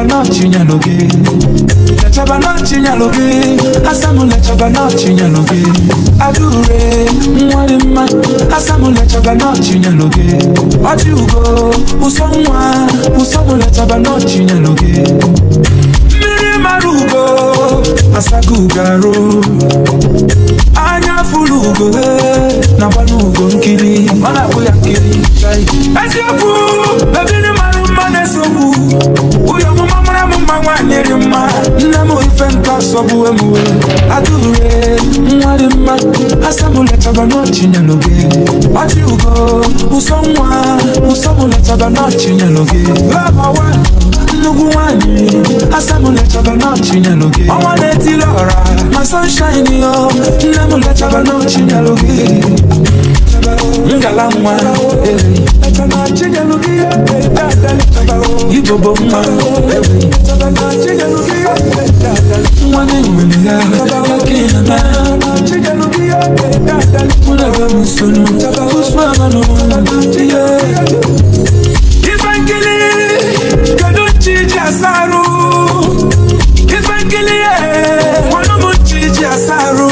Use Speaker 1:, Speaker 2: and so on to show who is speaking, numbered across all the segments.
Speaker 1: n'ọchịnyalụ gị. Lechaba n'ọchịnyalụ gị. Asamụ lechaba n'ọchịnyalụ gị. Adure nwa dị mma. Asamụ lechaba n'ọchịnyalụ gị. Ọchị ugo ụsọ nwa. Ụsọ mụ lechaba n'ọchịnyalụ gị. Mmiri mara ugo asago ugo arụ. Anya furu ugo na gbanụ ugo nkiri. Ọ na-akwụ ya nkiri. Eziokwu ebiri mara mma na-esogbu. Ụyọ ọmụma mara m mma nwaanyị dị mma. Nne m ife nke asọgbu emuwe. Adure nwa dị mma. Asamụ lechaba n'ọchịnyalụ gị. Ọchị ugo ụsọ nwa. Ụsọ mụ lechaba n'ọchịnyalụ gị. Lọbawa nnukwu nwaanyị. Asamụ lechaba n'ọchịnyalụ gị. Ọnwa na-etili ọra ma sunshine yo. Nne m lechaba n'ọchịnyalụ gị. Ngala nwa Ibobo nwa nwa na-enwere ya ya ka ị na-eme. Mụ na gị m sonu usmanụ. Ife nkili kedu nchi ji asa arụ. Ife nkili nwanụ m nchi ji asa arụ.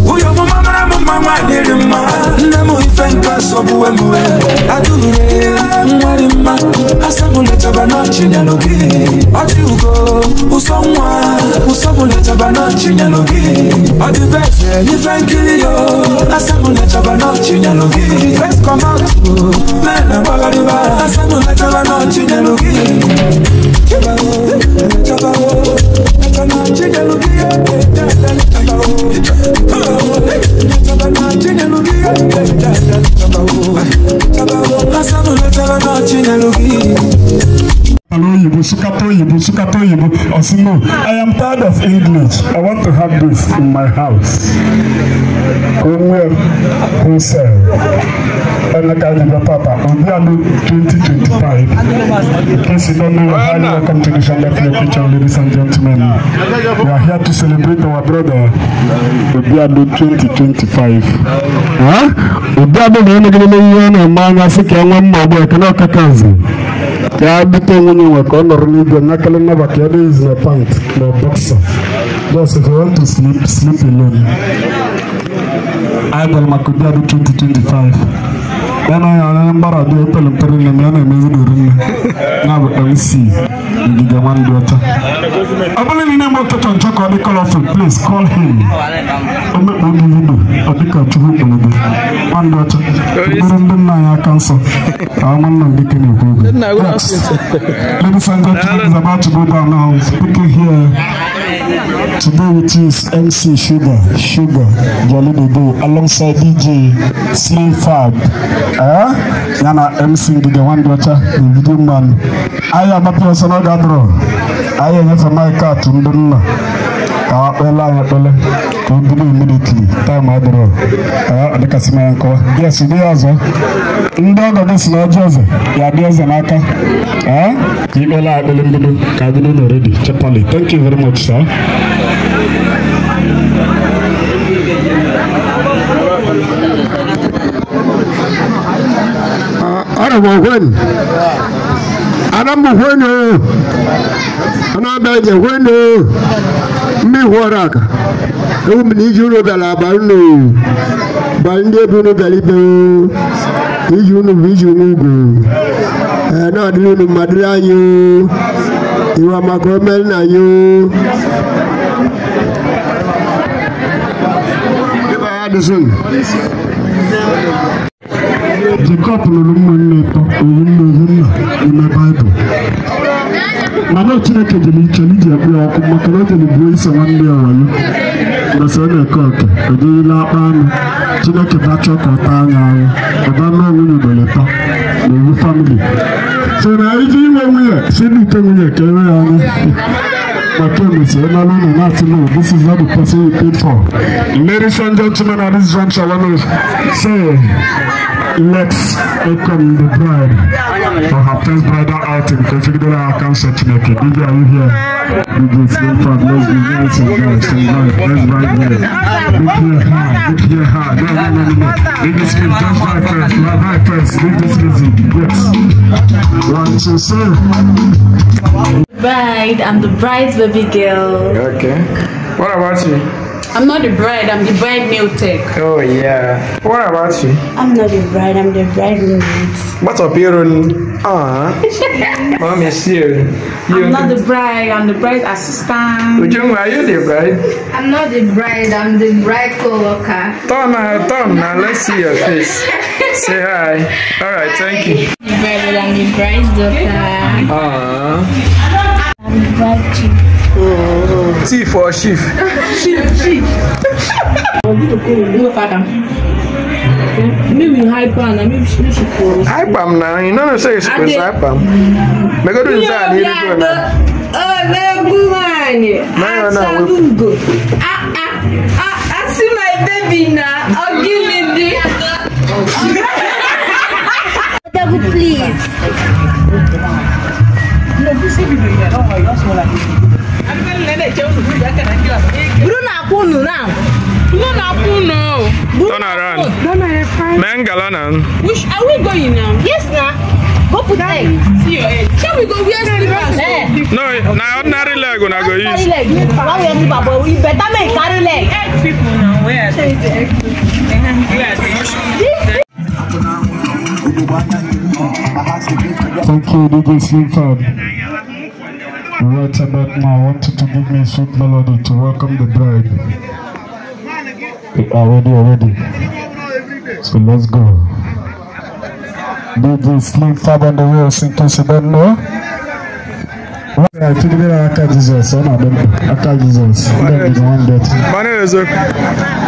Speaker 1: Ụyọ ọmụma mara m mma nwaanyị dị mma. Nne m ife nke asọgbu emuwe. Adure nwa dị mma. Asamụ lechaba n'ọchịnyalụ gị. Ọchị ugo ụsọ nwa. Ụsọ mụ lechaba n'ọchịnyalụ gị. Ọ dị beze ife nkiri yo. Asamụ lechaba n'ọchịnyalụ gị. Let's come out men agbagharịba. Asamụ lechaba n'ọchịnyalụ gị. Lechaba o lechaba n'ọchịnyalụ gị. Lechaba n'ọchịnyalụ gị. Asamụ lechaba n'ọchịnyalụ gị.
Speaker 2: Sukata oyibo, Osi no, I am tired of English. I want to have this in my house. Onwe wholesale. Eleka Papa, Obiado 2025. In case you don't know, highly welcome to the Shanda Kitchen, ladies and gentlemen. We are here to celebrate our brother, Obiado 2025. Huh? Obiado na manga sike nwa mma ekene ọkakazi. Ka bute nwunye nwe ka ọ nọrọ n'igwe nakele nnabata ya is na pant na boxer. Just if you want to sleep, sleep alone. I bịara maka Obiado 2025. Ya na ya onye mgbara dị opele mpere nne m ya na-emezi n'ori nne. Na bụ MC Ngige Nwandị Ọcha. Ọ bụrụ na ị na-eme ụtụtụ nchọ ka ọ dị colorful, please call him. O mekpa oge vidio, ọ dị ka Chukwu kpọrọ gị. Nwandị Ọcha, ebere ndị nna anyị aka nsọ. Ka nwanne m dike na-ekwu okwu. Yes. Ladies and gentlemen, is about to go down now. Speaking here today with you is MC Sugar, Sugar, Jolly Dodo, alongside DJ Slim Fab. Yana MC Ngige Nwandị Ọcha, the video man. Anyị agbapụ ọsọ n'oge adọrọ. Anyị enyefe mic atụ ndị nna ka ha kpele anyị ekpele ka o bido immediately. Time adọrọ. Adịkasị m ya nkọwa. Yes, ụdị ya ọzọ. Ndị ọgọ gị si na ọjị eze ya dị eze n'aka. Ka ikpele akpele mbido ka bido na ready. Chepali. Thank you very much, sir.
Speaker 3: Ana Ana hwenu. Mmi hwaraka. Ewu mni iji unu bịara aba unu. Ba ndị ebe unu bịara ibe iji unu bụ iji unu ugwu. Na adịrị unu mma dịrị anyị. Iwa maka omere na anyị.
Speaker 2: Jacob lụrụ ụmụnne ịtọ, owu nne owu nna n'ime Baịbụl. Mana Chineke jere ike iji ekpe ya ọkụ maka na o jere buo iso nwanne ya wayo. Mbọsị ọ na-eke oke, o jeghịla akpa anụ. Chineke bachọ ka ọ taa anya ahụ. Ọ ba nụọ nwunye ugboro ịtọ na owu famili. So na iji inwe nwunye, si n'ite nwunye ka enwe ya anya. This is not the person you paid for. Ladies and gentlemen, at this juncture, I want to say, let's welcome the bride for her first bridal outing. Configure our council Chineke. DJ, are you here? DJ Slim Fab, let's be nice and nice and nice. Let's vibe here. Look here hard, look here hard. No, no, no, no, no. DJ Slim, just vibe first. Vibe first. Leave this music. Yes. 1, 2, 3.
Speaker 4: Bride, I'm the bride's baby girl.
Speaker 1: Okay. What about you?
Speaker 4: I'm not the bride, I'm the bride nail tech.
Speaker 1: Oh yeah. What about you?
Speaker 4: I'm not the bride, I'm the bride roommate.
Speaker 1: What's up, your Mommy, see you.
Speaker 4: I'm not the bride, I'm the bride assistant.
Speaker 1: Ujungu, are you the bride?
Speaker 5: I'm not the bride, I'm the bride co-worker.
Speaker 1: Turn now, let's see your face. Say hi. Alright, thank you.
Speaker 5: The bride, I'm the bride's daughter. I'm the bride chief.
Speaker 1: Chief or chief?
Speaker 4: Chief. Maybe hyper and maybe she should.
Speaker 1: Hyper now, you know say it's hyper. Me go do inside here go now.
Speaker 5: Oh, no, no. I see my baby now. I'll give me the. Double, please.
Speaker 4: No, this is video. Don't worry, that's all I do.
Speaker 1: Turn around.
Speaker 4: Which are we going now?
Speaker 5: Yes, now. Go put egg.
Speaker 4: See your head. Shall we go wear slippers?
Speaker 1: No, now ordinary leg una go use.
Speaker 5: Ordinary leg. Why wear slipper? But we better make carry leg.
Speaker 4: Egg people now wear.
Speaker 2: Thank you, DJ Slim Fab. Right about now, I want you to give me a sweet melody to welcome the bride. We are ready already. So let's go. DJ Slim Fab on the wheels, in case you don't know. I feel like Jesus. I'm not Jesus. I'm the one that.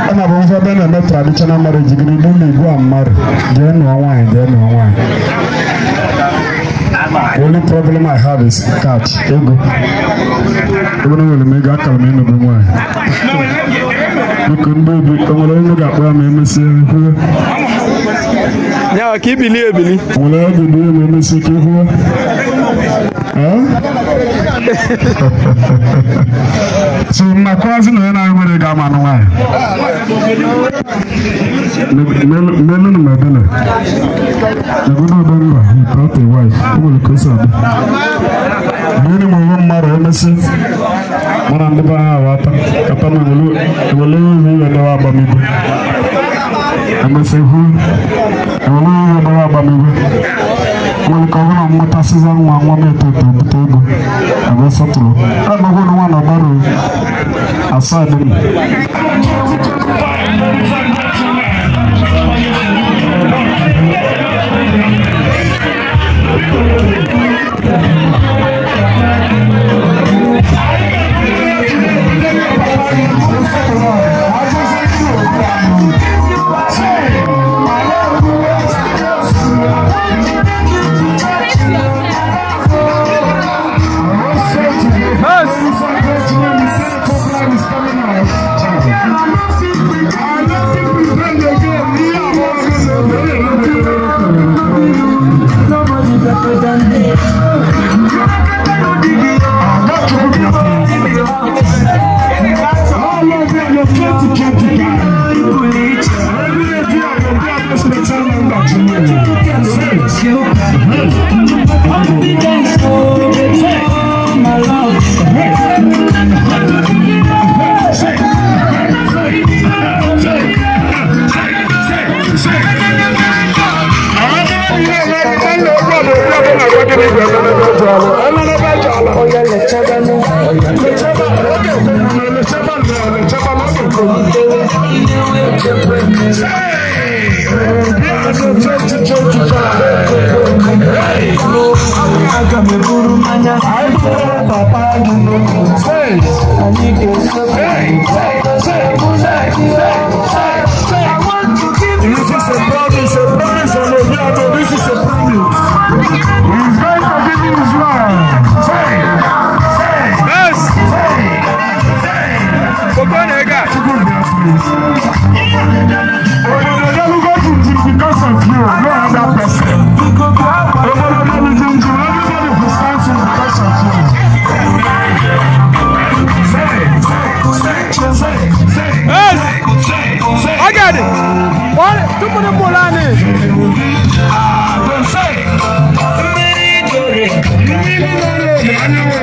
Speaker 2: I'm not traditional marriage. You don't go and marry. Then no wine. Then no wine. The only problem I have is catch. Ego. Even when we got come in the wine. You can do it. Come on, you got where me see.
Speaker 1: Yeah, keep believing.
Speaker 2: Wala do me see keep. Huh? So my cousin and I will go man why. Melu no mabele. Naguno benwa, he brought a wife. Who will kusa. Bini mo maro mesi. Mara ndiba wata katama wulu wulu wi ndawa bamigo. Amese hu. Wulu ndawa bamigo. Wọ́n kọ́ ọ́nà mọ́tà sísá wọn àwọn mẹ́tò tó tó àbẹ́ sọ́tùrọ̀ ẹ̀mọ́gbọ́n ni wọ́n nàbà rò àsáàdì mi.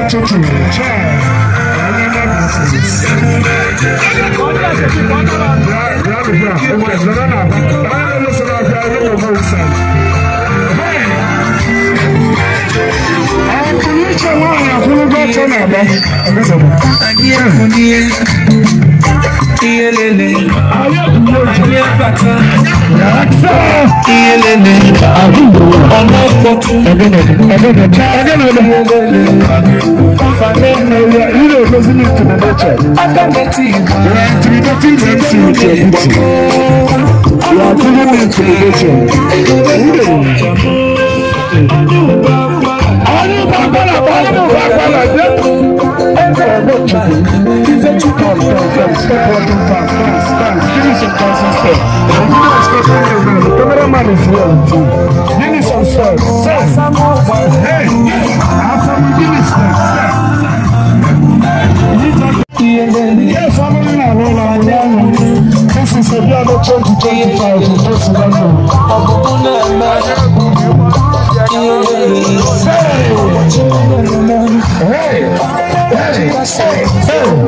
Speaker 2: The cameraman is here with you. Give me some steps. Hey, after we give me steps. Yes, I'm in a roll. This is a Obiano 2025 for President. Hey, hey, hey.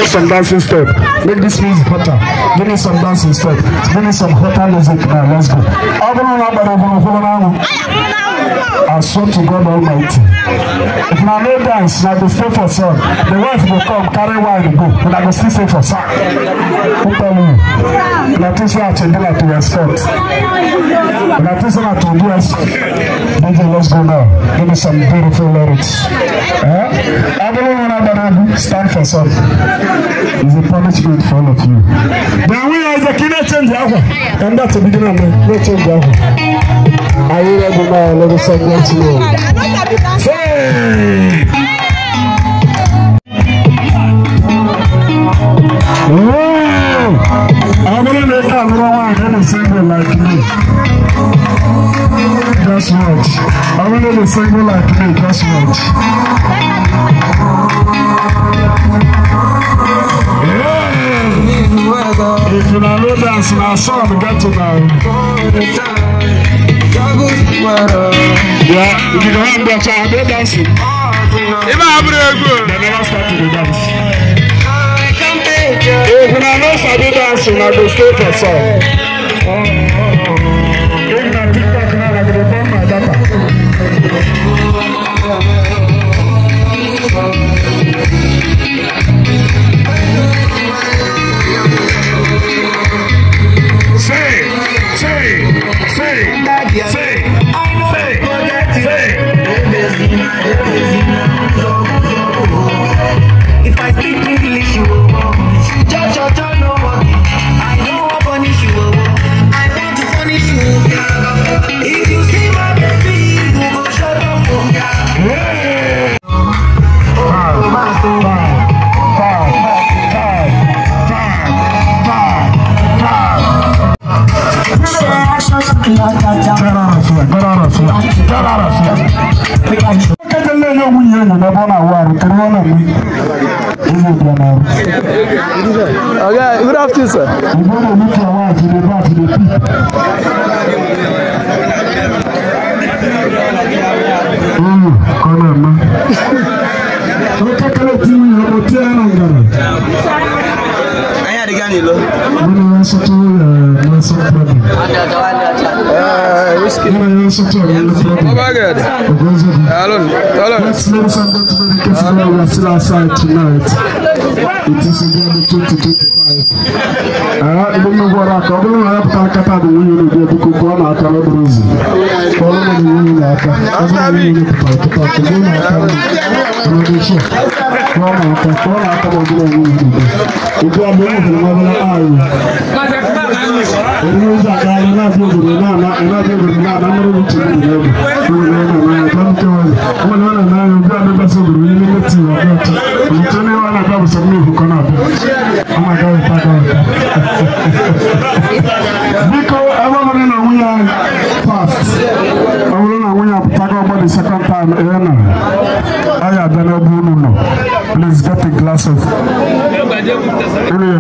Speaker 2: Some dancing step. Make this music hotter. Give me some dancing step. Give me some hotter music now. Let's go. I swear to God Almighty. If I no dance, I go stay for sun. The wife will come, carry wine go, but I go still stay for sun. Who tell you? Na this one I do like to respect. Na this one I to do respect. DJ, let's go now. Give me some beautiful lyrics. Eh? I don't want to stand for sun. It's a punishment for all of you. Then we are the king change the hour. And that's the beginning of the change the hour. Are you ready now, ladies and gentlemen? Say! Oh! I'm gonna make a little one single like me. Just watch. I'm gonna be single like me. Just watch. Yeah. If you don't know dance, now song get to now. Yeah, if you don't have that, are they dancing? They never start to dance. If you don't know sabi dancing, I go stay for song. If na TikTok now, I go burn my data. Say, say, say, say.
Speaker 6: Okay, good afternoon, sir.
Speaker 2: Yes, ladies and gentlemen, we are still outside tonight. It is again the 2025. The second time, please get a glass of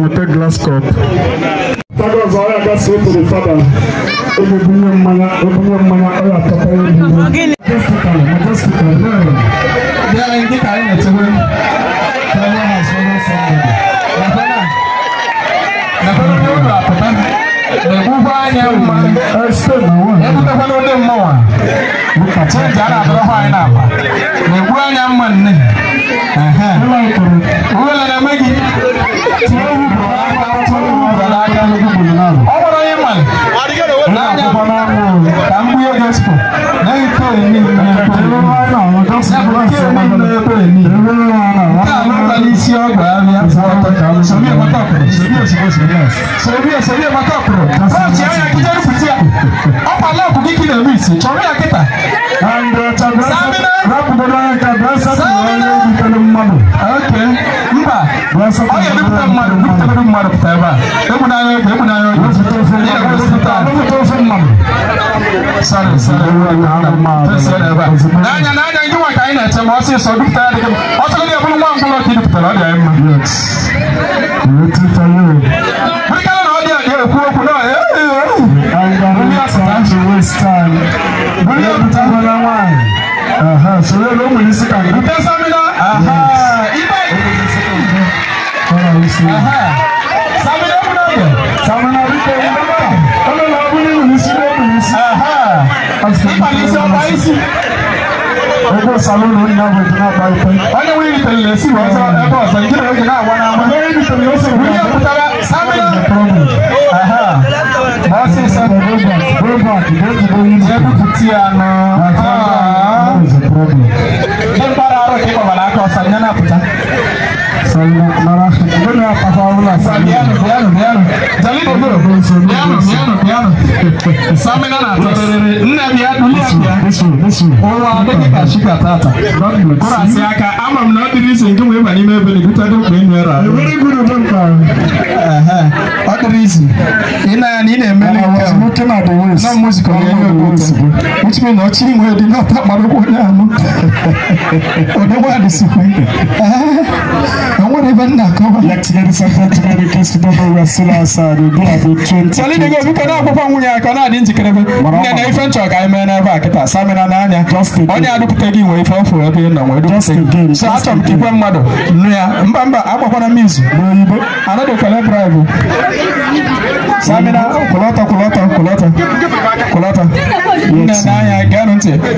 Speaker 2: only a glass cup.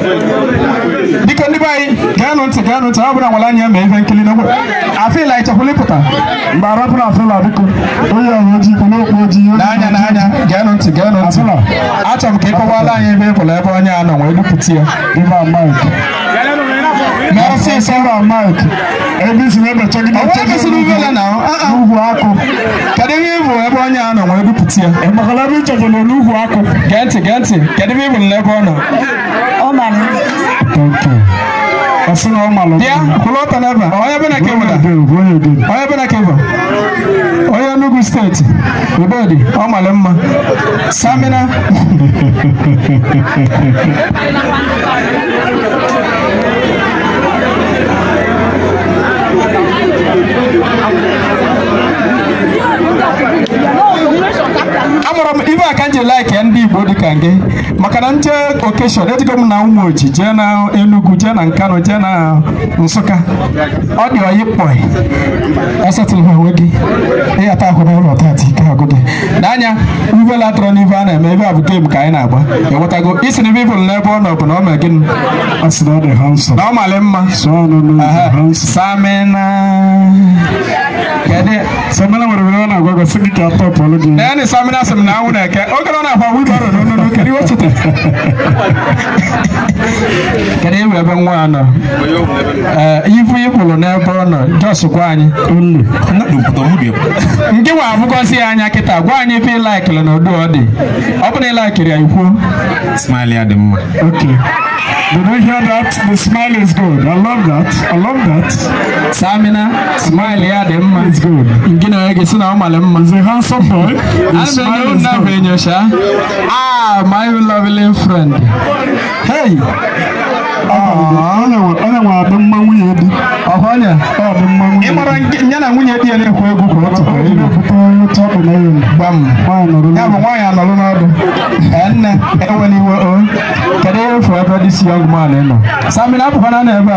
Speaker 7: steeti Udodi ọ mara mma Samina amụrụ m ibe aka nje like ndị Igbo dịka gị maka na nje okeshọn ejikọ m na Ụmụoji jee na Enugu jee na Nkanu jee na Nsụka ọ dị oyi kpọi esetụrụ ha onwe gị ịghata ahụ n'ụlọ tata ike agụ gị n'anya uvela atọrọ n'ife a na-eme ebe a bụ gem ka anyị na-agba enwetago isi na bibụl n'ebe ọ nọ bụ na ọ mee gịnị na ọ malị mma Samina
Speaker 2: Samina nwere were na agwa gosi gị ka atọpụlụ gị.
Speaker 7: Naanị Samina sị m na anwụ na-eke oge ọ na-akwa wibaro n'onunu kedu ihe o chetara kedu iwe ebe nwa a nọ ivu ịpụrụ n'ebe ọ nọ jos gwa anyị nke nwa abụgozi ya anya kịta gwa anyị ife ịlaikiri na ụdị ọ dị ọ bụ na ịlaikiri ya ikwuo
Speaker 8: smile ya dị mma.
Speaker 2: Okay. Did you hear that? The smile is good. I love that. I love that.
Speaker 7: Samina, smile ya dị mma.
Speaker 2: It's good.
Speaker 7: Nke na gị sị na ọ mara mma.
Speaker 2: He's a handsome boy. The smile is good.
Speaker 7: Ah, my lovely friend. Hey.
Speaker 2: Onye nwe adị mma nwunye di.
Speaker 7: Ọhọnya.
Speaker 2: Ọ dị mma nwunye.
Speaker 7: Ị mara ya na nwunye di ya na-ekwu egwu kwa otu. Gbam. Ya bụ nwaanyị anọrọ n'ọdụ. Nne, enwela iwe o. Kedu ihe efu ebe this young man nọ? Samina apụkwana n'ebe a.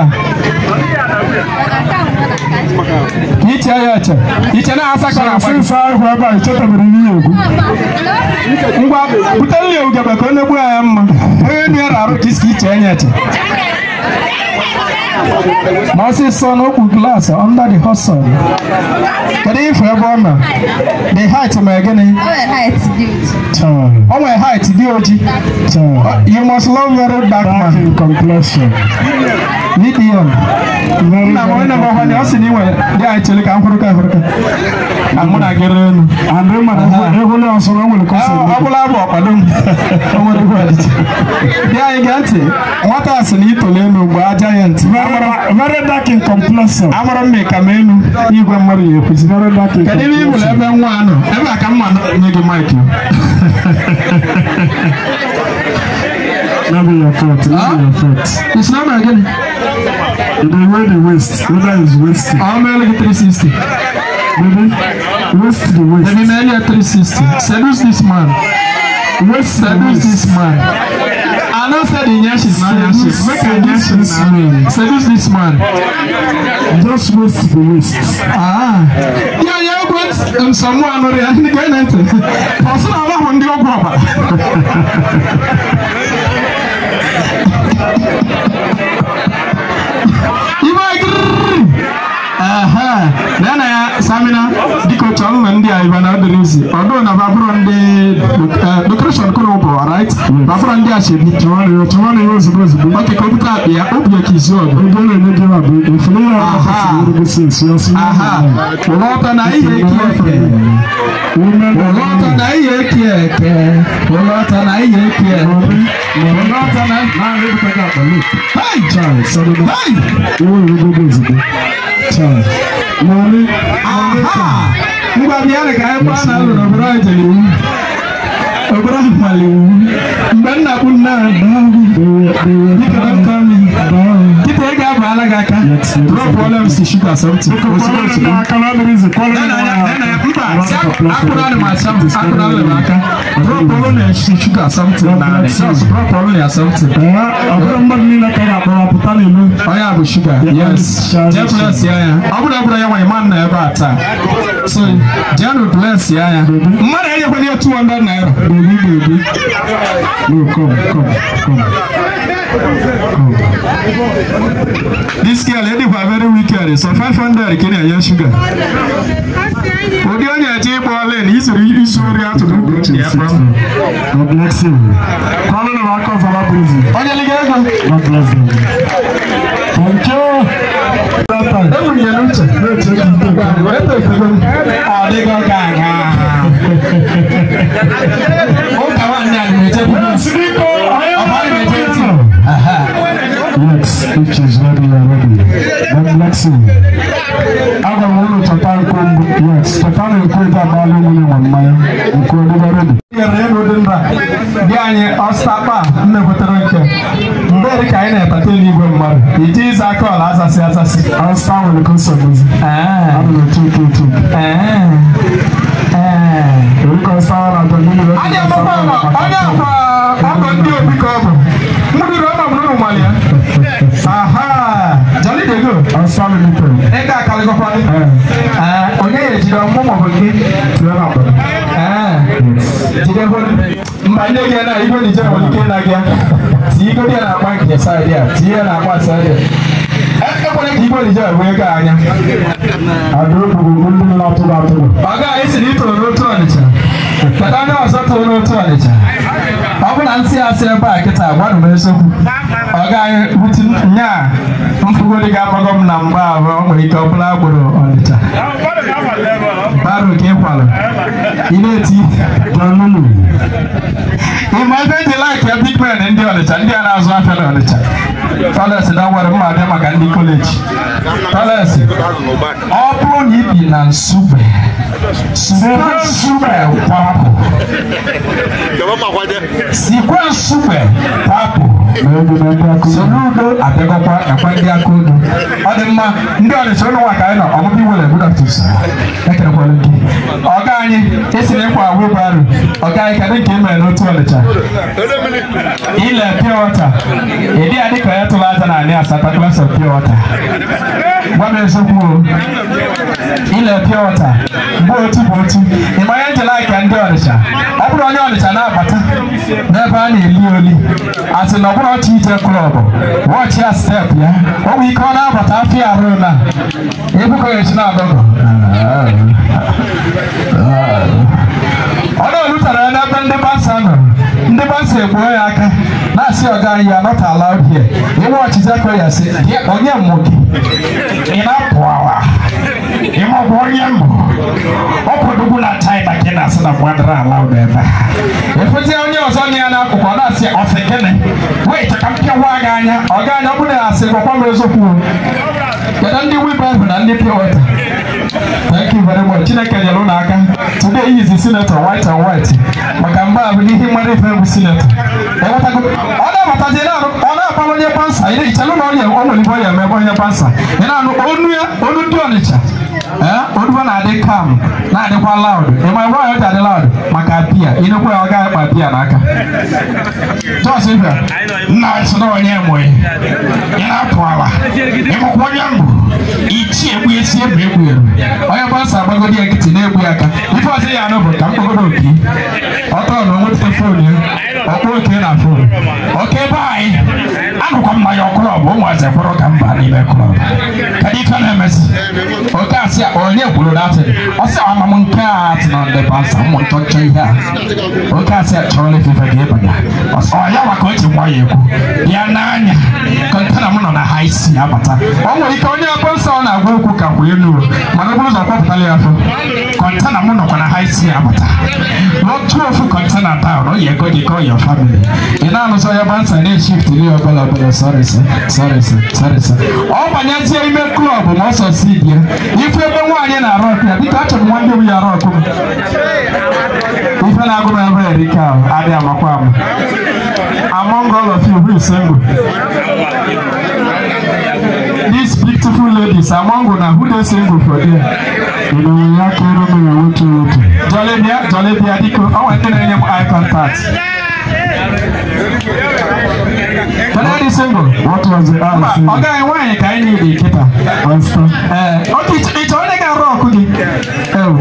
Speaker 7: Ka iche ya eche. Iche na-asa ka na agba.
Speaker 2: Sịsa ahụ ebe a ichetabere ihe egwu.
Speaker 7: Ngwa butere ya ugegbe ka ọ na-egbu ya mma. Onye nu ya na-arụ ka isi iche ya eche. Ma ọsịsọ n'okwu glass under the hot sun. Kedu ife ebe ọ nọ? The height ma gịnị? O nwere height dị oji. You must love very dark man.
Speaker 2: Dark in complexion.
Speaker 7: Medium. Nna m onye na-agba ọ sị na ị nwere dị anyị chere ka m hụrụ ka hụrụ ka. Na mụ na gị ree enu. Ọ bụla abụ ọkwado m. O nwere egwu ọdịcha. Dị anyị gee ntị, nwata a sị na itolu elu mgbe aja ya ntị.
Speaker 2: Very dark in complexion.
Speaker 7: Amara m ka m elu igwe mmadụ ya ekwuzi.
Speaker 2: Very dark in
Speaker 7: Kedu ebe ị hụrụ ebe nwa a nọ? Ebe a ka mma nye gị mic.
Speaker 2: Not be your fault. Not be your fault.
Speaker 7: It's not my again.
Speaker 2: You dey weigh the waist. Whether it's wasting.
Speaker 7: I'm only 360.
Speaker 2: Baby, waste the waist.
Speaker 7: Baby, man, 360. Seduce this man.
Speaker 2: Waste
Speaker 7: Seduce this man. I know said the nyash is not nyash. Make a nyash
Speaker 2: this man.
Speaker 7: Seduce this man.
Speaker 2: Just waste the waist.
Speaker 7: Ah. Yeah, yeah, but someone already. I think I know. Person I want to go proper. Nana Samina, diko chọrọ na ndị a ibe na ọdịrị ọdụ na babụrụ ndị decoration kụrụ bụ right babụrụ ndị ashebi
Speaker 2: Chọrọ na ihe ozugbo ozugbo.
Speaker 7: oke kọmputa akpị ya obi ya ka izu ọgụ
Speaker 2: Ego na-enye gị abụ efere ya akwụsịrị since ya si
Speaker 7: aha ụlọta na ihe eke eke ụlọta na ihe eke eke ụlọta na ihe eke eke ụlọta na
Speaker 2: naanị ebute gị akpa look.
Speaker 7: Hey!
Speaker 2: Child, sọdọdọ.
Speaker 7: Hey!
Speaker 2: Iwe ozugbo ozugbo. Child. Money.
Speaker 7: Aha! Ngwa bịa ka anyị gbaa na alụrụ obodo anyị jere iwu. Obodo ahụ mara iwu. Mgbe nna kwu nna kịta ị ga-abala gị aka. Drop all MC sugar something. Ozugbo ozugbo. Mba, si akpụrụ anụ ma asam akpụrụ anụ m aka. Drop all MC sugar something na just drop all ya something.
Speaker 2: Ọ bụrụ mmadụ niile ka ga-akpọrọ pụta n'elu.
Speaker 7: Onye a bụ sugar. Yes. Jee bless ya ya. Ọ bụrụ ebụrụ ya nwanyị man nọ ebe a taa. So, jee bless ya ya. Mmadụ enyekwana ya 200 naira.
Speaker 2: Baby, baby. No, come, come, come. Come.
Speaker 7: This girl, lady, for very wicked. So 500 can ya sugar. Ụdị onye eje ịgba ọla na isoro isori atụrụ ụbọchị ya kpam.
Speaker 2: God bless you. Kwalụ na aka ọzọ la prison.
Speaker 7: Onye liga ego.
Speaker 2: God bless you. Thank you. That time.
Speaker 7: Enwere ya n'uche.
Speaker 2: Na-eche ka ite
Speaker 7: Eto m. Ọ dịgo ka aga. Ụka nwaanyị a na-echekwa.
Speaker 2: Siriko, anyị
Speaker 7: Ọ bụghị na-eche ntị.
Speaker 2: Yes, if she's ready, you're ready. God bless you. Aga m unu chọta nkụ mbụ. Yes, chọta na nkụ ebe a Mmanya nke ọdịbaredi
Speaker 7: dị anyị ọstakpa mmekwetara nke mgbe dị ka anyị na-ebata eluigwe mmadụ iji ịza aka ọla azasị azasị
Speaker 2: ọsta nwere ka nsogbu ana m etu
Speaker 7: anyị amụkwa ama onye akwa ọgọ ndị obi ka ọ bụ mụdụrụ ọma mụrụ nwale ya. Aha, jolly dey go.
Speaker 2: Ọsta limited.
Speaker 7: Ego akaligokwa gị. Onye ya ejide ọmụ maọbụ gị jide hụ mba ndị gị na igwe nije nwere ike ịna gị tinye igwe ya na-akpa nke saịdị a, tinye ya na-akpa saịdị a. Ekwere ka igwe nije wee ego anya.
Speaker 2: Adịrịbụrụ ndị na-atụrụ atụrụ.
Speaker 7: Ọ gaghị esi na itoro n'otu Ọnịcha. Kedu onye ọzọ toro n'otu Ọnịcha? Ọ bụ na nsị asị ebe a kịta gwanụ m eziokwu. Ọ gaghị butu nya mfugodi ga-agbago m na mgba ahụ. O nwere ike ọ bụla agboro Ọnịcha baro ka ịkwalụ ị na-eti.
Speaker 2: Janunu.
Speaker 7: Ịma ebe eji like ya, big men ndị Ọnịcha, ndị a na-azụ afịa na Ọnịcha. Tọles dọwara mma abịa maka ndị college. Tọles, ọ bụrụ na ị bi na Nsugbe, sikwa Nsugbe kwapụ, sikwa Nsugbe kwapụ. Soludo abịagokwa nakwa ndị aka odo. Ọ dị mma, ndị Ọnịcha ụlọ nwa ka anyị nọ ọmụmụ iwere. Good afternoon, sir. Ekerekwala gị. Ọga anyị esi na ịkwa wheelbarrow. Ọga anyị, kedu nke e mere n'otu Ọnịcha? Ile pure water ịdị adị ka ya tụrụ aja na anị asata glass of pure water. Gwa m eziokwu o. Ile pure water mgbe otu bụ otu. Ịma ihe njele ka ndị Ọnịcha, ọ bụrụ onye Ọnịcha na-abata n'ebe a na-eli oli, asị na ọ bụrụ ọchị ije club, wọchị ya, step ya, ọ bụ ike ọ na-abata afọ arụ na ebukọ ya echi na-adọgọ. Ọ na-olutara ya n'ebe ndị bouncer nọ, ndị bouncer egbuo ya aka na-asị, "Ọga anyị, you are not allowed here." Iwe ọchịchị akọ ya sị, "Onye mmụ gị ị na-apụ awa ịmọbụ onye mbụ ọ kwadogwu na China ka ị na-asị na mmadụ allowed ebe a." Efezi onye ọzọ nọ ya n'akụkụ, ọ na-asị, "Ọsị gịnị? Wait ka m pịawa gị anya." Ọga anya, ọ bụrụ na ya asị, "Gwakwa m eziokwu o." Kedu ndị wheelbarrow na ndị pure water? Thank you very much. Chineke nyere unu aka. Today he is the senator, white and white. Maka mgbe a bụ n'ihe mmadụ ife bụ senator. Enwetago, ọ na-abatazi na-arụ, ọ na-agbalụ onye bouncer. Ị ichelụ na onye o nwere ife ọ ya eme ebe onye bouncer. Ị na-anụ onu ya, onu ndị Ọnịcha. Ee, onu na-adị calm, na-adịkwa loud. Ị ma ebe ọ ji adị loud? Maka biya. Ịnụkwa ya, ọ gaghị akpa biya n'aka. Jos ife, nna sị na onye enwe. Ị na-apụ ala. Ịmụkwa onye mbụ. Ichie egbu esi egbu egbu eru. Onye bouncer agbagodi ya nkịtị na-egbu ya aka. Ife ọzọ ya anụ bụ ka mkpọgodo opi. Ọtọ na onweta phone ya. Ọkpọ oke na phone. Oke ebe anyị. Anụkwa mmanya club, ụmụazị kwụrụ ka mba n'ime club. Kedu ife na-emezi? Oke asị onye kwuru datị. Ọ sị ama m nke a atị na ndị bouncer ụmụ nchọnchọ ihe a. Oke asị chọrọ ife ga ịbanye. Ọ sị ọ ya maka o ji nwa ya ekwu. Ya n'anya. Container m nọ na high sea abata. Ọ nwere ike onye bouncer ọ na-agwa okwu ka kwụ elu o, mana ọ bụrụ ụzọ kwapụtala ya afọ. Container m nọkwa na high sea abata. Lọtụ ofu container down, ọ ya ego gị call your family. Ị na-anụsọ ya bouncer na-eshift li obele obele, "Sorry sir, sorry sir, sorry sir." Ọ banyezie ime club ma ọ sọ si bịa. Ife ebe nwaanyị na-arụ ọkụ ya, biko achọrọ m nwanne m ya arụ ọkụ m. Ife na-agụ m ebe erika ahụ, adịghị amakwa ama. Among all of you who is single? These beautiful ladies, among una who dey single for there?
Speaker 2: Ị ya ka ere mere nwoke nwoke.
Speaker 7: Jolly bịa, jolly bịa, biko, ọ nwere ndị na-enye m eye contact. Kedu ndị single?
Speaker 2: What was the eye
Speaker 7: Mba,
Speaker 2: saying?
Speaker 7: ọ gaghị nwaanyị ka anyị niile kịta.
Speaker 2: Pastor.
Speaker 7: Ee, oke ịchọ onye ga-arụ ọkụ gị? Ewu,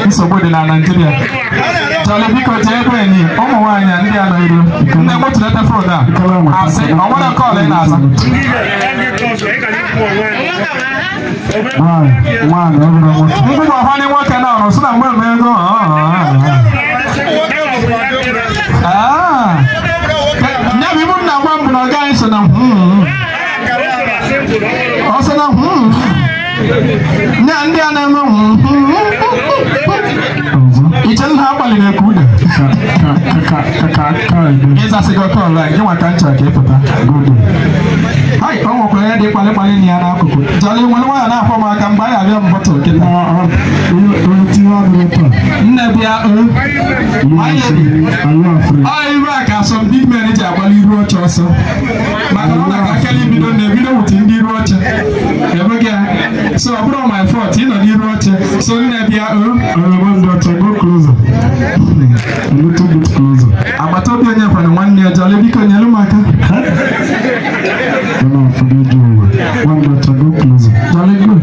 Speaker 7: nsogbu dị na Naịjirịa. Jolly, biko jee ebe enyi ụmụ nwaanyị a ndị a nọ iru. Nne nwetụleta phone a. Asị, ọ nwere call ị na-aza.
Speaker 2: Nwaanyị, nwaanyị, ọ bụrụ nwoke.
Speaker 7: Mkpụrụ ọhụrụ nwoke na ọrụ sị na mgbe mgbe ego. Ah. Ya bụ ibu m na-agwa m bụ na ọ gaghị so na ọ sị na nya ndị a na-eme
Speaker 2: Ọzọ.
Speaker 7: Iche nna agbalị na-eku ude.
Speaker 2: Ka ka ka ka ka ebe.
Speaker 7: Ịzasị gị call a gị nwa ka m chọrọ ka ị pụta.
Speaker 2: Good.
Speaker 7: Hai, o nwekwara ihe dị kpalịkpalị na ya n'akụkụ. Jolly nwere nwayọ na-akpọ m aka mgbe anyị abịa m bottle kịta.
Speaker 2: Onye tinye adịghị Helper.
Speaker 7: Nne bịa o. My lady.
Speaker 2: Are you afraid?
Speaker 7: Ọ iru a ka some big men ji agbali iru oche ọsọ. Maka na ọ na-akakele ibido na-ebido wit ndị iru oche. Ebeghị ya. So ọ bụrụ my fault, ị nọ n'iru oche. So nne bịa o.
Speaker 2: One daughter, go closer. A little bit closer.
Speaker 7: Agbata obi onye kwana nwanne ya Jolly biko nyelu m aka.
Speaker 2: No, forget you. One daughter, go closer.
Speaker 7: Jolly go.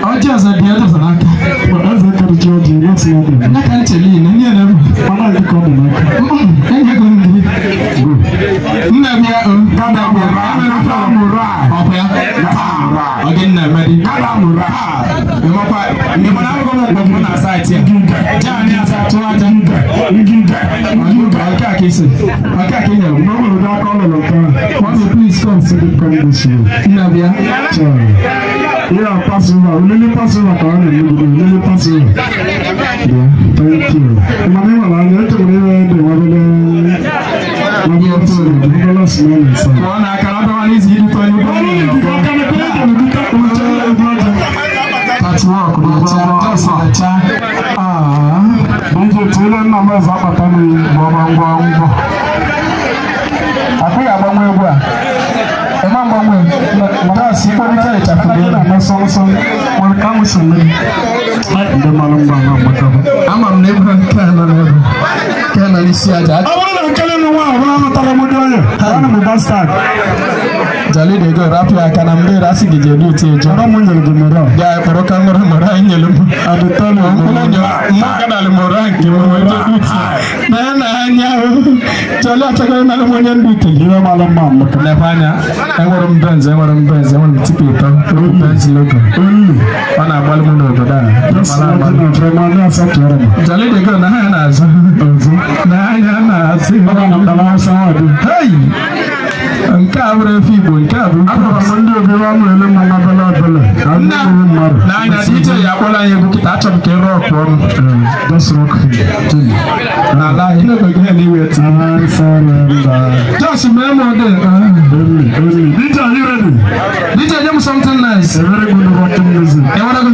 Speaker 7: Ọjị ọzọ dị ọjọọ n'aka.
Speaker 2: But as I can judge you, what's not there?
Speaker 7: N'aka nchele ị na-enye na ebe.
Speaker 2: Mama, you come in.
Speaker 7: Enyego m gị.
Speaker 2: Go.
Speaker 7: Nne bịa o. Nne bịa. Ọ bụ ya? Ọ gị nna emedi. Ịmakwa ịmana abụghị m mkpọmkpọ na saịtị a. Jee anyị asa tụọ aja. Nke a ka isi. Nke a ka ị nyere m.
Speaker 2: No, no, that call of
Speaker 7: Mommy, please come.
Speaker 2: Say come this way.
Speaker 7: Nne bịa.
Speaker 2: Yeah, Passover. Only Passover ka ọ na-eme only Passover. Yeah, thank you. Mama, mama, I to me the wabele. Mama, small inside.
Speaker 7: Ọ na-aka na ọdọwa n'izu iri tọ onye ụgbọ mmiri. Catwalk, lecha, just lecha. Ah.
Speaker 2: DJ tele nna m eze akpata m
Speaker 7: Ngwa ngwa ngwa. Akwụghị agbanwe egwu a. Ịma mgbanwe. Just ịkpọrịta ịchafụ gị.
Speaker 2: Na nsọ nsọ nwere ka m si mee. Ndị mara mgba na agbakaba.
Speaker 7: Ama m na ebe nke a nọ n'ebe. Nke a nọ n'isi aja.
Speaker 2: Ọ bụrụ na nkele n'ụwa ọ bụla anụtara m dị onye, ana m bastard.
Speaker 7: Jolly dey go rapụ ya aka na mgbe asị gị jee duti eje.
Speaker 2: Ọrụ m nyere gị mụrụ.
Speaker 7: Bịa kpọrọ ka nwere mụrụ anyị nyere m.
Speaker 2: Adịtọlụ
Speaker 7: Mkpụrụ nye mma kanalị mụrụ anyị nke m wee jee duti. Na ya na anya ahụ. Jolly achọghị ịnara m onye ndu utere.
Speaker 2: Ihe mara mma amaka.
Speaker 7: Lekwa anya, enwere m Benz, enwere m Benz, enwere m tipa ịtọ, Benz logo. Ọ na-agbalị m n'obodo a.
Speaker 2: Just
Speaker 7: Ọ na-agbalị.
Speaker 2: imagine from onye asatọ ọrụ m.
Speaker 7: Jolly dey go na ha na-azụ. Na anya na-azụ.
Speaker 2: Ọ na mkpala awụsa nwa dị.
Speaker 7: Hey! Nke a bụrụ efe Igbo, nke a bụ
Speaker 2: Agwara m ndị obi wa mụ ele m nwa bele ebele ka ndị bụ mmadụ.
Speaker 7: N'anya DJ ya akpọla anyị egwu kịta, achọrọ m ka ị rụọ ọkụ ọnụ.
Speaker 2: Just rock him.
Speaker 7: N'ala anyị, n'oge gị na iwe eti.
Speaker 2: I surrender.
Speaker 7: Just mee m ode.
Speaker 2: Only, only. DJ, are you ready?
Speaker 7: DJ, nye m something nice.
Speaker 2: A very good rocking music.
Speaker 7: Enwere gị?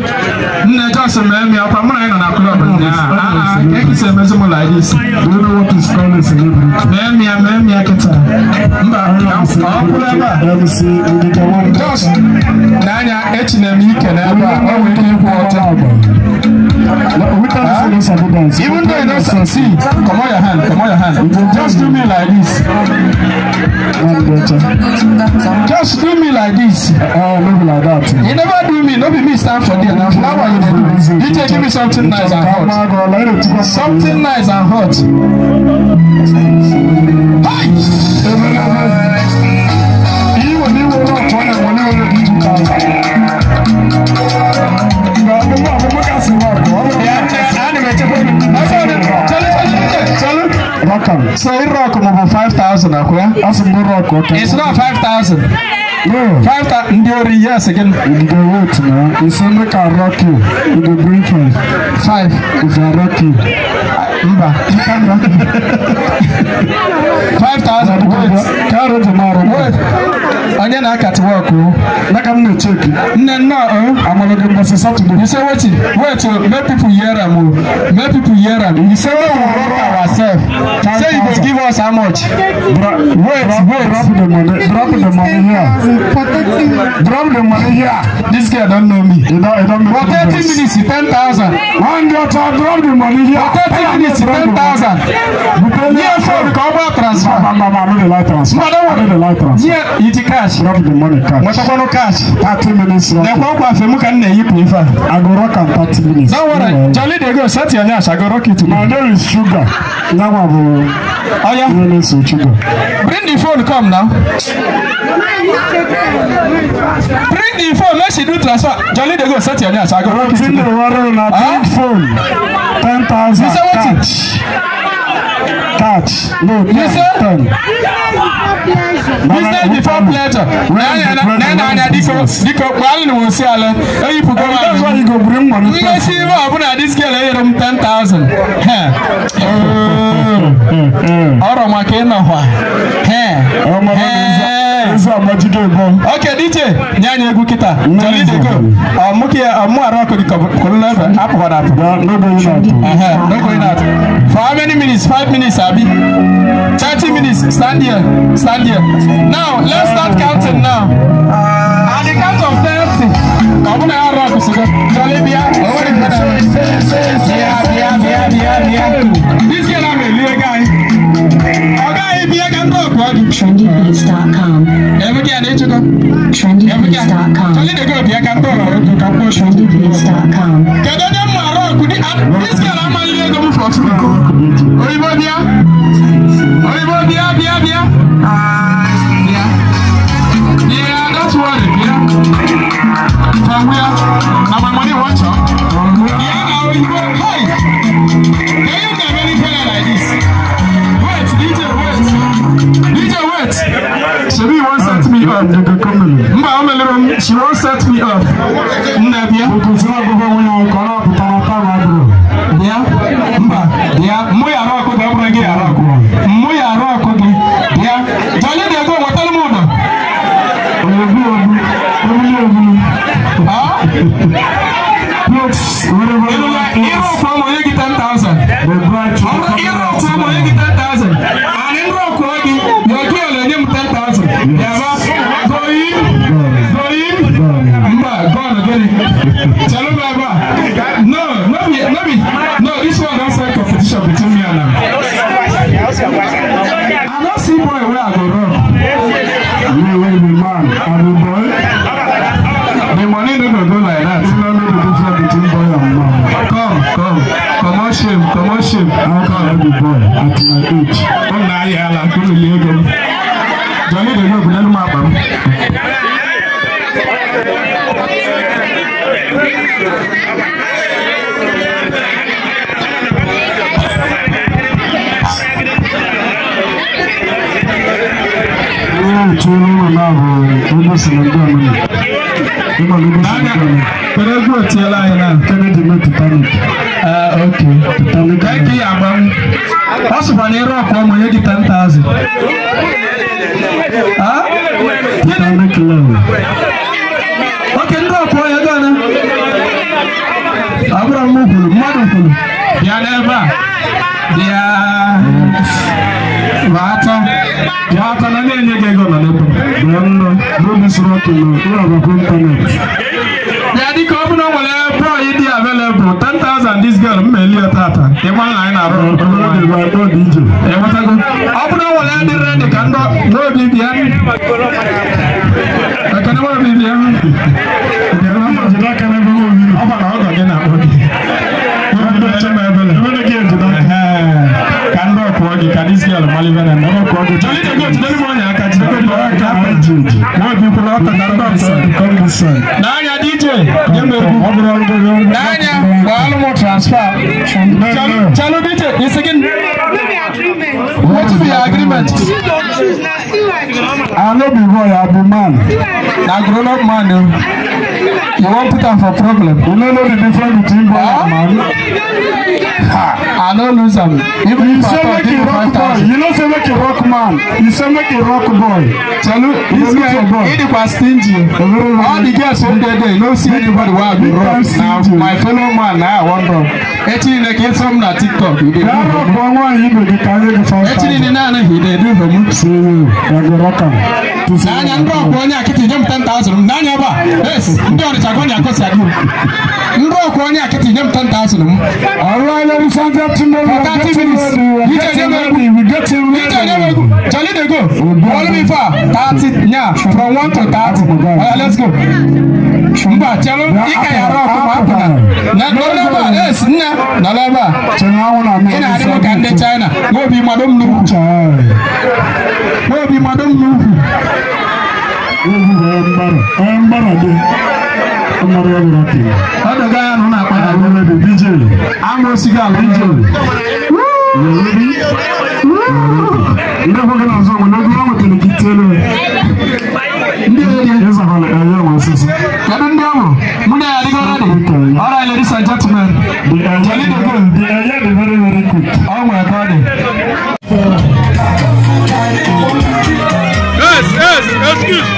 Speaker 7: Nne, just mee m ya, ọkwa mụ na anyị nọ na club ụnyaahụ. Ah, ah, ka esi emezi m like this.
Speaker 2: Do you know what is called a celebrity?
Speaker 7: Mee m ya, mee m ya kịta. Mba, ka ọ kwụrụ ebe a.
Speaker 2: MC Ngige One.
Speaker 7: Just n'anya, echinere m ike n'ebe a, o nwere ike ịkwụ ọtọ. Even though you don't see, come on your hand, come on your hand. Just do me like this. Just do me like this.
Speaker 2: Oh, maybe like that.
Speaker 7: You never do me, no be me stand for there. Now, now you do. DJ, give me something nice and hot. Something nice and hot. Hey! So it rock about 5,000, okay?
Speaker 2: That's a good rock, okay?
Speaker 7: It's not 5,000.
Speaker 2: No.
Speaker 7: 5,000. Yes, again.
Speaker 2: You go wait now. You say make I rock you. You go bring 5.
Speaker 7: 5.
Speaker 2: If I rock you.
Speaker 7: Mba. You can't rock me. 5,000. Wait.
Speaker 2: Carry tomorrow.
Speaker 7: Wait. Onye na cut work o.
Speaker 2: Like I'm not check.
Speaker 7: No, no.
Speaker 2: I'm gonna give us a Saturday.
Speaker 7: You say wait. Wait. Make people hear am o. Make people hear am. You say we will rock ourselves. Say you go give us how much?
Speaker 2: Wait, wait. Drop the money. Drop the money here. Drop the money here.
Speaker 7: This girl don't know me.
Speaker 2: You don't
Speaker 7: For 30 minutes, 10,000.
Speaker 2: One daughter, drop the money here.
Speaker 7: For 30 minutes, 10,000. Yeah, phone come back transfer.
Speaker 2: Mama, no the light transfer.
Speaker 7: No
Speaker 2: the light transfer.
Speaker 7: Yeah, it's cash.
Speaker 2: Drop the money cash.
Speaker 7: What about cash?
Speaker 2: 30 minutes.
Speaker 7: The one I
Speaker 2: go rock and 30 minutes.
Speaker 7: Don't worry. Jolly they go set your nyash. I go rock it.
Speaker 2: My name is Sugar. Now I will.
Speaker 7: Oh yeah.
Speaker 2: Sugar.
Speaker 7: Bring the phone, come now. Bring the phone. Let she do transfer. Jolly they go set your nyash. I go rock it.
Speaker 2: Bring phone. 10,000.
Speaker 7: You say what?
Speaker 2: Catch. Catch. No.
Speaker 7: You say
Speaker 2: 10.
Speaker 7: Business before pleasure.
Speaker 2: That's why you go bring money.
Speaker 7: You go see what this girl here 10,000. Okay, DJ nye anyị egwu kịta. Jolly dey go. Mụ arụ ọkụ gị kọrọ ebe apụkwara apụ.
Speaker 2: No going out.
Speaker 7: No going out. For how many minutes? 5 minutes, abi. 30 minutes. Stand here. Stand here. Now, let's start counting now. At the count of 30. Ọ bụ na ya arụ ọkụ sigo. Jolly bịa. Bịa, bịa, bịa, bịa, bịa. This girl am elie guy. Ọ gaghị bịa ka ndị ọkụ gị.
Speaker 9: Trendybeats.com.
Speaker 7: Ebe gị a na-echekwa.
Speaker 9: Trendybeats.com.
Speaker 7: Jolly dey go bịa ka ndị ọkụ ka mkpọ.
Speaker 9: Trendybeats.com.
Speaker 7: Kedu onye mma arụ ọkụ dị? This girl amaghị ego m for free. Oyibo bịa. Oyibo bịa, bịa, bịa. Bịa. Yeah, that's what it bịa. From where? Na my money watch out. Yeah, na oyibo. Hey! Can you get any fella like this? Wait, DJ, wait. DJ, wait. Shebi won't set me up. Mba, o melere m. She won't set me up. Nne bịa. Bịa. Mba, bịa. Mụ ya arụ ọkụ gị, ọ bụrụ gị arụ ọkụ. Mụ ya arụ ọkụ gị. Bịa. Jolly dey go, wetara m ụdọ. Ah? Ịrụ ọkụ ọmụ onye gị 10,000. Ịrụ ọkụ ọmụ onye gị 10,000. And ịrụ ọkụ gị, your girl enye m 10,000. Bịaba. Go in. Go in. Mba, go on again. Chalo baba. No, no be, no be. No, this one don start competition between me and am. I no see boy where I go run.
Speaker 2: You wey be man, I be boy.
Speaker 7: The money no go go like that.
Speaker 2: You no know the difference between boy and man.
Speaker 7: Come, come. Come on, shame, come on, shame.
Speaker 2: How can I be boy at my age?
Speaker 7: Ọ na-ayị ala nkuru lie ego m. Jolly dey go bunelu m akpa m.
Speaker 2: Ihe ntu n'ụlọ na-abụ ebe si na ndị ọmụmụ. Ịma na ebe si na ndị ọmụmụ.
Speaker 7: Kedu egwu o tiela anyị na?
Speaker 2: Kennedy mee Titanic.
Speaker 7: Ah, okay.
Speaker 2: Titanic.
Speaker 7: Ka ike ya agba m. Ọ sịkwa na ịrụ ọkụ ọmụ onye gị 10,000. Ah?
Speaker 2: Titanic love.
Speaker 7: Okay, ndị ọkụ onye ego ole? Ọ bụrụ m kwuru, mmadụ kwuru. Bịa n'ebe a. Bịa. Bata. Bịa ata na na-enye gị ego nọ n'ebe.
Speaker 2: Bịa nne, n'obi siri ọkụ na ụlọ akwụkwọ ịntanetị.
Speaker 7: Bịa dịka ọ bụrụ na o nwere boy dị available 10,000 this girl m melie tata. Ịgba nna anyị na-arụ ọrụ.
Speaker 2: Obi bụ akpọ dị ije.
Speaker 7: Enwetago. Ọ bụrụ na o nwere ndị ready ka ndị n'obi bịa. Ekene nwobi bịa.
Speaker 2: Jide aka n'ebe nwobi nọ.
Speaker 7: Ọ kwa na ọgọ gị na-akpọ gị. Nwobi bịa m ebele.
Speaker 2: Ebe na gị ejide aka.
Speaker 7: Ka ndị ọkụọ gị ka this girl malive na eme.
Speaker 2: Ọkụọ gị.
Speaker 7: Jolly dey go jidere m ọnya aka jidere m ọnya aka.
Speaker 2: Eji eji.
Speaker 7: Nwobi kwụrụ ọtọ na ndị ọkụ.
Speaker 2: Come this side.
Speaker 7: N'anya DJ nye m egwu.
Speaker 2: Ọ bụrụ ọrụ gị.
Speaker 7: N'anya gbaalụ m transfer. Chalo DJ, isi gị. Wetin be your agreement?
Speaker 2: I no be boy, I be man.
Speaker 7: Na grown up man o. You wan put am for problem?
Speaker 2: You no know the difference between boy and man?
Speaker 7: Ha! I no lose am. Even
Speaker 2: You
Speaker 7: if I
Speaker 2: say
Speaker 7: talk,
Speaker 2: make
Speaker 7: give
Speaker 2: you
Speaker 7: me
Speaker 2: rock boy.
Speaker 7: 5,000.
Speaker 2: You no say make you rock man. You say make you rock boy.
Speaker 7: Chalo, this
Speaker 2: You
Speaker 7: guy,
Speaker 2: look for boy.
Speaker 7: he dey kwa stingy. All the girls wey dey there, you no see anybody wey I go rock. Na my fellow man na I wan rock. Echi niile ka ịsọ m na TikTok, you dey do
Speaker 2: Ya rock
Speaker 7: homo.
Speaker 2: boy nwaanyị ibe gị ka nye gị
Speaker 7: Echi
Speaker 2: 5,000.
Speaker 7: niile naanị he dey do homo.
Speaker 2: Say you, I go rock am.
Speaker 7: N'anya ndị ọkwa onye akịtị nye m 10,000 m n'anya ebe a. Yes, ndị Ọnịcha ka ọ na-akọsi adị m. Ndị ọkwa onye akịtị nye m 10,000 m.
Speaker 2: All right, ladies and gentlemen, we
Speaker 7: For
Speaker 2: are
Speaker 7: 30
Speaker 2: getting
Speaker 7: minutes.
Speaker 2: ready. We are
Speaker 7: DJ
Speaker 2: getting
Speaker 7: nye m
Speaker 2: ready.
Speaker 7: egwu.
Speaker 2: We are getting
Speaker 7: DJ nye m
Speaker 2: ready.
Speaker 7: egwu. Jolly dey go. Follow me far. 30 nya from 1 to 30. Oya, let's go. Mba, chelo, ị ka ya arụ ọkụ ma apụ na. Na nọrọ ebe a, yes, nna, nọrọ ebe a.
Speaker 2: Chere anwụ na
Speaker 7: Ị na-adị m ka ndị China. Nwobi mado m n'ukwu.
Speaker 2: Chai.
Speaker 7: Nwobi mado m n'ukwu.
Speaker 2: Egwu bụ onye mgbara. Onye mgbara dị. Mgbara ya bụ rocking.
Speaker 7: Ọ dọga ya nụ na-akpa ya.
Speaker 2: Are you ready, DJ?
Speaker 7: Amụ osigo ala.
Speaker 2: DJ. You ready? Ndị nwoke na-azụ onwe na egwu ha nwetara gị tielu.
Speaker 7: Ndị onye.
Speaker 2: Ịzakwala enye nwe osisi.
Speaker 7: Kedu ndị ọ bụ? Mụ na ya adịgo ready? All right, ladies and gentlemen.
Speaker 2: The enye
Speaker 7: Jolly dey go.
Speaker 2: the enye dị very very quick.
Speaker 7: Ọ nwere ka ọ dị.
Speaker 6: Yes, yes, excuse.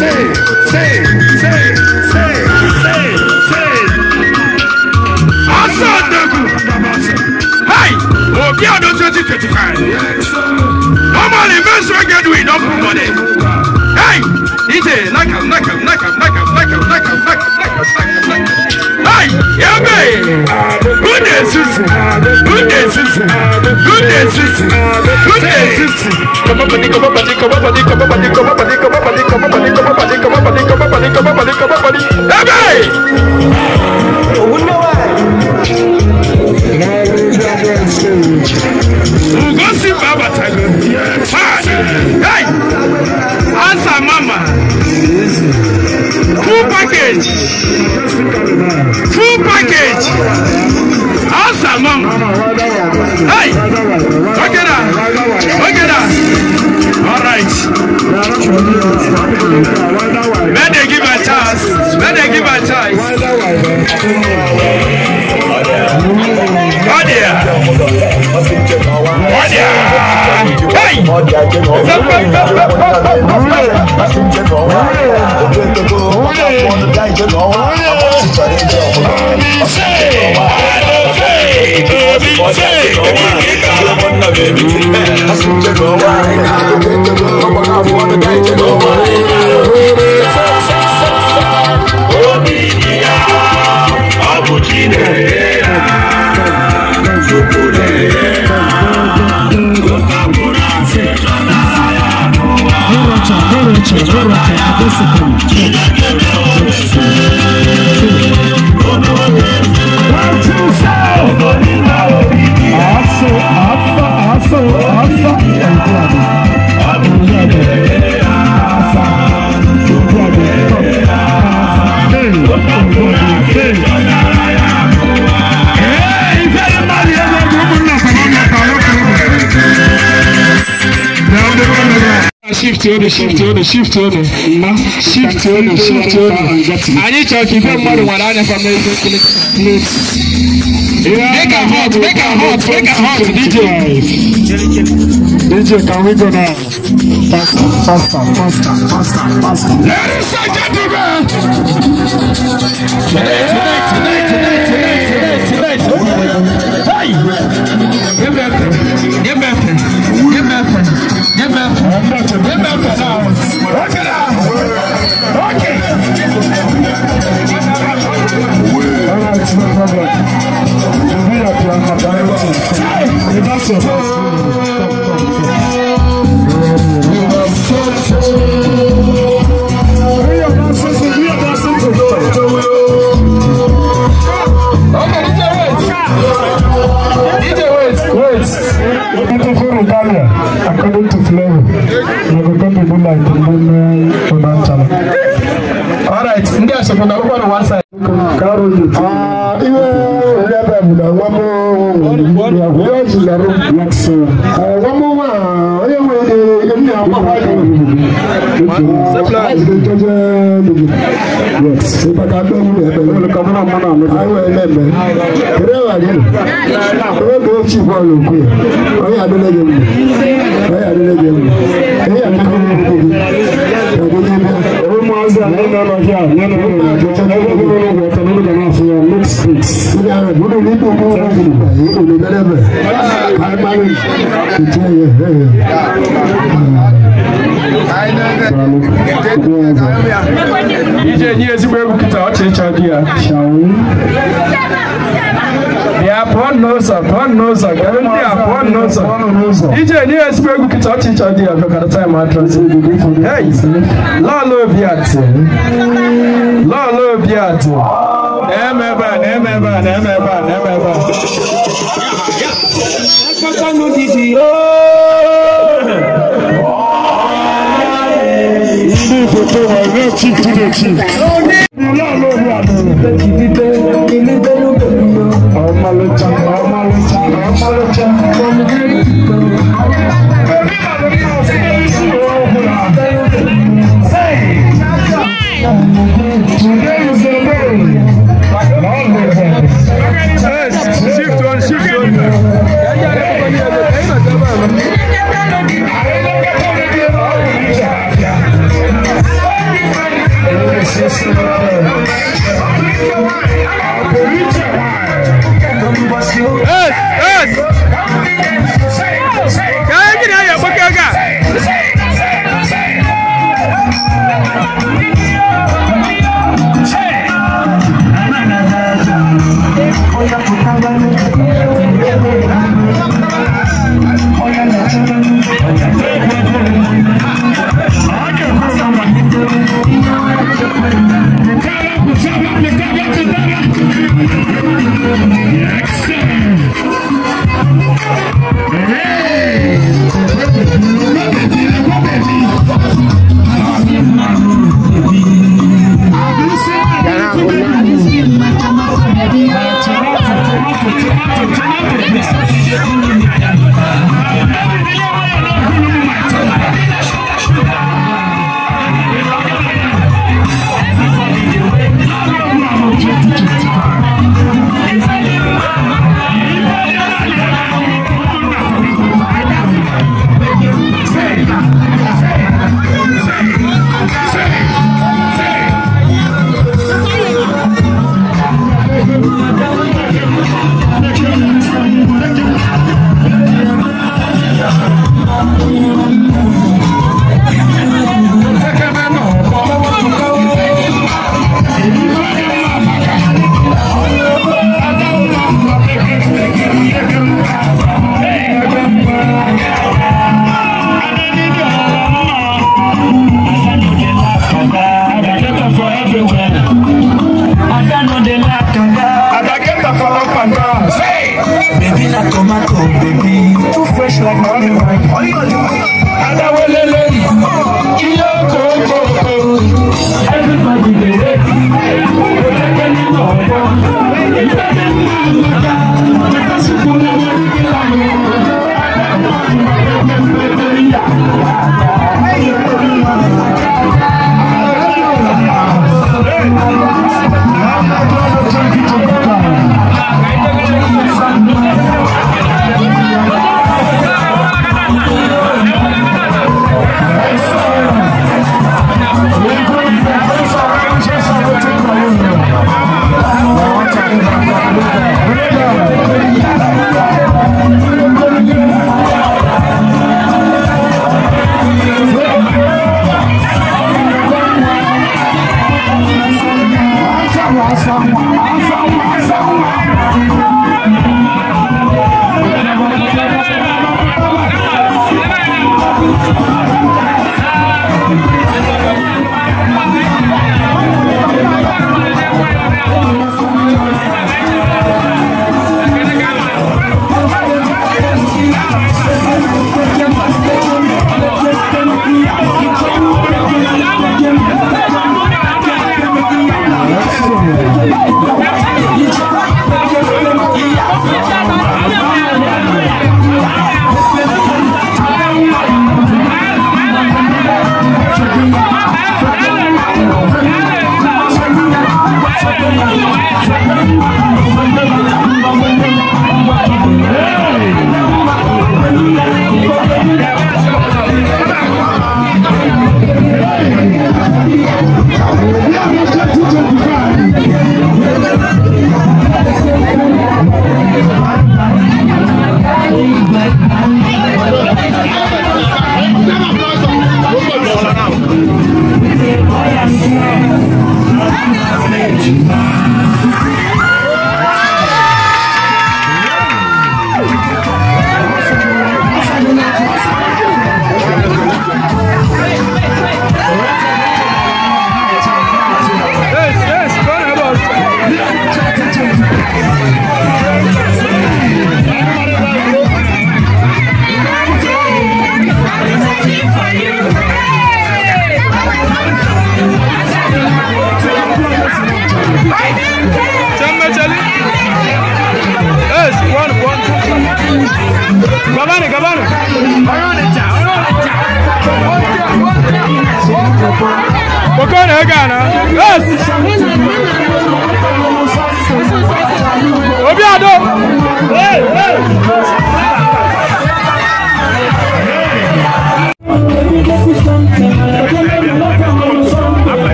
Speaker 1: Say, say, say, say, say, say. Asanegu. Hey, Obiano 2025. Normally, men so get we don't put money. Hey, DJ, knock him, knock him, knock him, knock him, knock him, knock him, knock him, knock him, knock him. Hey, yeah, baby. Goodness, goodness, goodness, goodness. Come up, come up, come up, come up, come up, come up, come up, come up, come up, come up, come up, come up, come up. Hey, Ugosi Baba Tiger. Hey, answer mama. Full package. Full package. Answer mama. Hey, okay now. Okay now. All right. When they give a chance, when they give a chance. Oh dear. Oh dear. Hey. Shift on, shift on, shift on, shift on, shift on. I need to keep more one eye from me. Make a hot, make a hot, make a hot, DJ.
Speaker 2: DJ, can we go now? Faster, faster, faster, faster, faster.
Speaker 1: Ladies and gentlemen, tonight, tonight, tonight, tonight, tonight, tonight, tonight. Hey, get back, get back, get back, get back. Okay.
Speaker 2: All right, no problem.
Speaker 7: Okay, DJ, wait. DJ, wait, wait.
Speaker 2: Beautiful regalia, according to flavor. You go come to do like the women on that channel.
Speaker 7: All right, on one side.
Speaker 1: Shift on, shift on.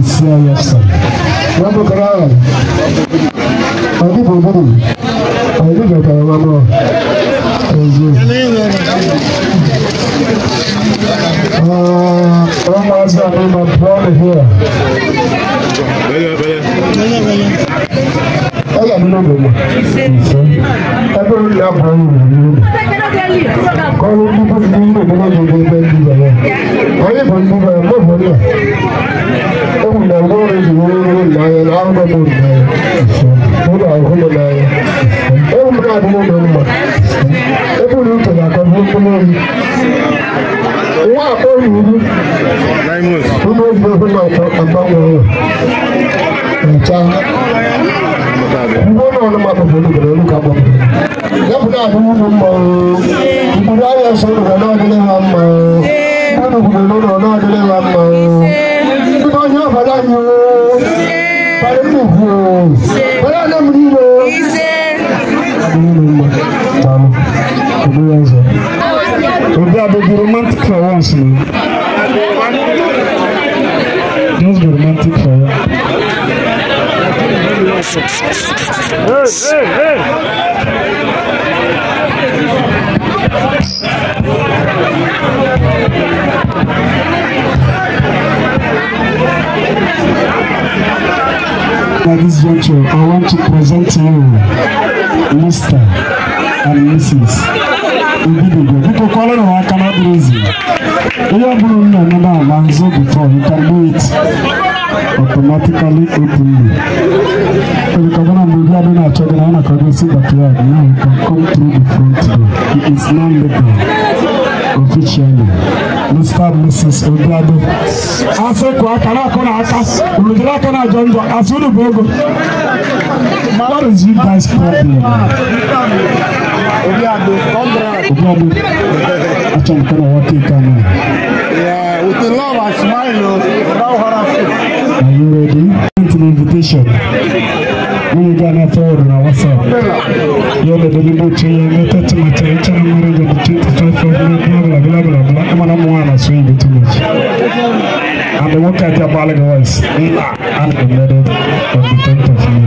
Speaker 2: Isi ayọsa.
Speaker 3: Wọ́n bú kọ́ra rẹ̀. Ọdún bò bò. Ọdún bò kọ́ra wọn mọ̀. Ẹ̀jẹ̀. Ụmụazị a nọ pụọ here. Ọ ga-adị n'oge mma. Ebe ụlọ ya pụọ n'oge n'oge. Kọ́lù ndị bụ ndị obodo ji ebe ndị bẹ̀rẹ̀. Onye bụ ndị bẹ̀rẹ̀ mgbe bụ ndị a. Ewu na mgbe ọrụ ji were were n'anya na ahụ nọ n'anya. Ụlọ ahụ nọ n'anya. Ewu m na-adị n'oge mma. Ebe ụlọ uche na-akọ bụ mkpụrụ oyi. Nwa akpọ uru. Ụlọ ozi ofe na-akọ agbanwe ụlọ. Ncha. Mgbe ụlọ ọrụ mmadụ bụ olugbo olu ka gbapụrụ. Ya bụ na-adị uru mma oo. Mkpụrụ ahịa so ụlọ na-adịghị ha mma oo. Unu kwuru n'ụlọ na-adịghị ha mma oo. Ndị onye ọbara anyị oo. Bara nnukwu oo. Bara anam niile oo. Adịghị unu mma. Daalụ. Obi ya nzọ.
Speaker 2: Obi Ado, be romantic for once, man. Just be romantic for once.
Speaker 6: Hey, hey, hey!
Speaker 2: At this juncture, I want to present to you Mr. and Mrs. Obidigwe. People call it I cannot raise you. You before, you can do it automatically openly. Now you can come through the front door. It is now legal, officially. Mr. and Mrs. Obiado. What is you guys' problem?
Speaker 6: Obiado,
Speaker 2: Obiado.
Speaker 6: Yeah, with the love and smile,
Speaker 2: Are you ready? To the invitation. We gonna forward on our WhatsApp. You're the deliberate letter to my church and marriage on the 25th of May, blah blah blah blah. I'm not one swing too much. And the work at your balik voice. And the married on the 10th of May.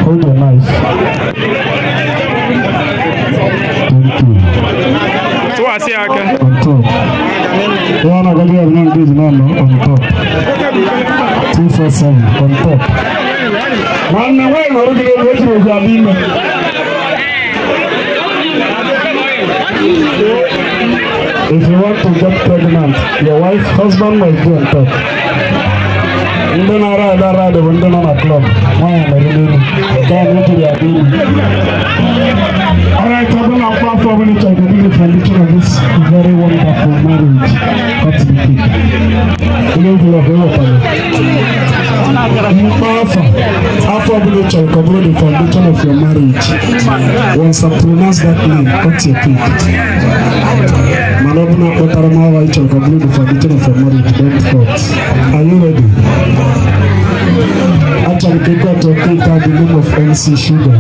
Speaker 2: Hold your knife. Thank you. On top. One of the on top. 247 on top. Man, why are you going to If you want to get pregnant, your wife, husband must be on top. You don't ride when they're on a club. Why am I really? All right, I'm going to platform to the foundation of this very wonderful marriage. Cut the cake. The foundation of your marriage. Once I pronounce that name, cut your cake. The foundation of your marriage, don't cut. Are you ready? Actually, cut your cake at the name of MC Sugar.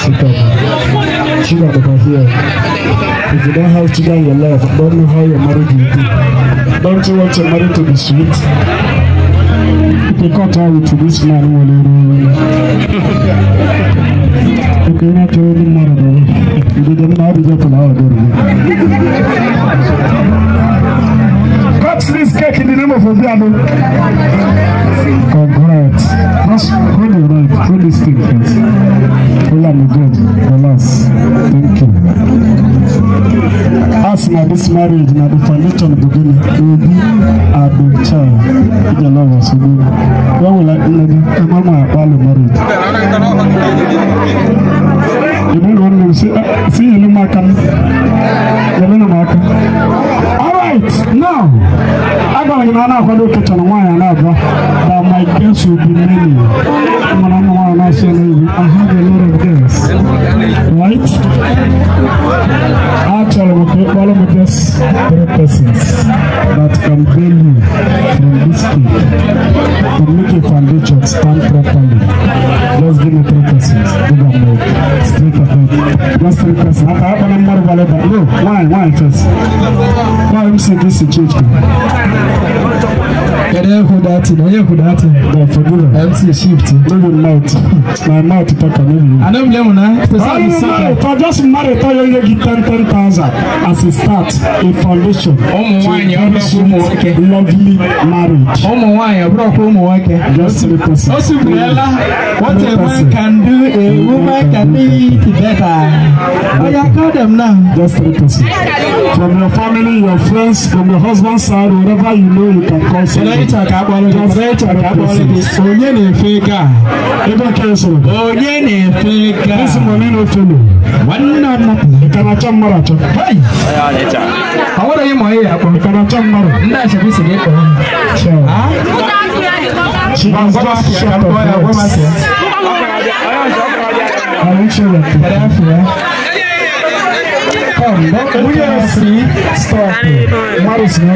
Speaker 2: Sugar. Sugar over here. If you don't have sugar in your life, I don't know how your marriage will be. Don't you want your marriage to be sweet? If you cut out with this man, okay, not really married. You don't know how to get to Cut this cake in the name of Obiado. Congrats. Just hold your right, hold this thing first. Hold on, God, relax. Thank you. As now this marriage, now the foundation beginning, will be at the child. The love us. When will I marriage? You don't want to see, see you, All right, now I got another kitchen. Why another? That my guests will be many. I have a lot of guests, right? Actually, we all of just 3 persons that can bail you from this cake to make a foundation stand properly. Just give me 3 persons. Give them like straight ahead. Just 3 persons. I have a number of. No, why first? Why I'm saying this is chief?
Speaker 7: Can who that in? Onye who that in?
Speaker 2: God forgive him.
Speaker 7: MC shift.
Speaker 2: No be mouth. My mouth talk am, no be you.
Speaker 7: I no blame una.
Speaker 2: I just marry tell you give 10,000 as a start, a foundation.
Speaker 7: Ụmụ nwaanyị ọ bụrụ ụmụ nwoke.
Speaker 2: Lovely marriage.
Speaker 7: Ụmụ nwaanyị ọ bụrụ ụmụ nwoke.
Speaker 2: Just three person.
Speaker 7: O subuela. What a man can do, a woman can do it better. Oh yeah, call them now.
Speaker 2: Just 3 person. From your family, your friends, from your husband's side, whatever you know, you can call somebody.
Speaker 7: Just onye na-efe ego a.
Speaker 2: Ego nke esoro.
Speaker 7: Onye na-efe ego a.
Speaker 2: This money no follow.
Speaker 7: Nwanne m.
Speaker 2: Ị ka na-achọ mmadụ achọ?
Speaker 7: Hey! Ọ nwere ihe ma ihe akpọ.
Speaker 2: Ị ka na-achọ mmadụ?
Speaker 7: Ndị achabi si gị kpọrọ.
Speaker 2: She is just short of words. Are you sure? Come, don't see. Stop. Marriage na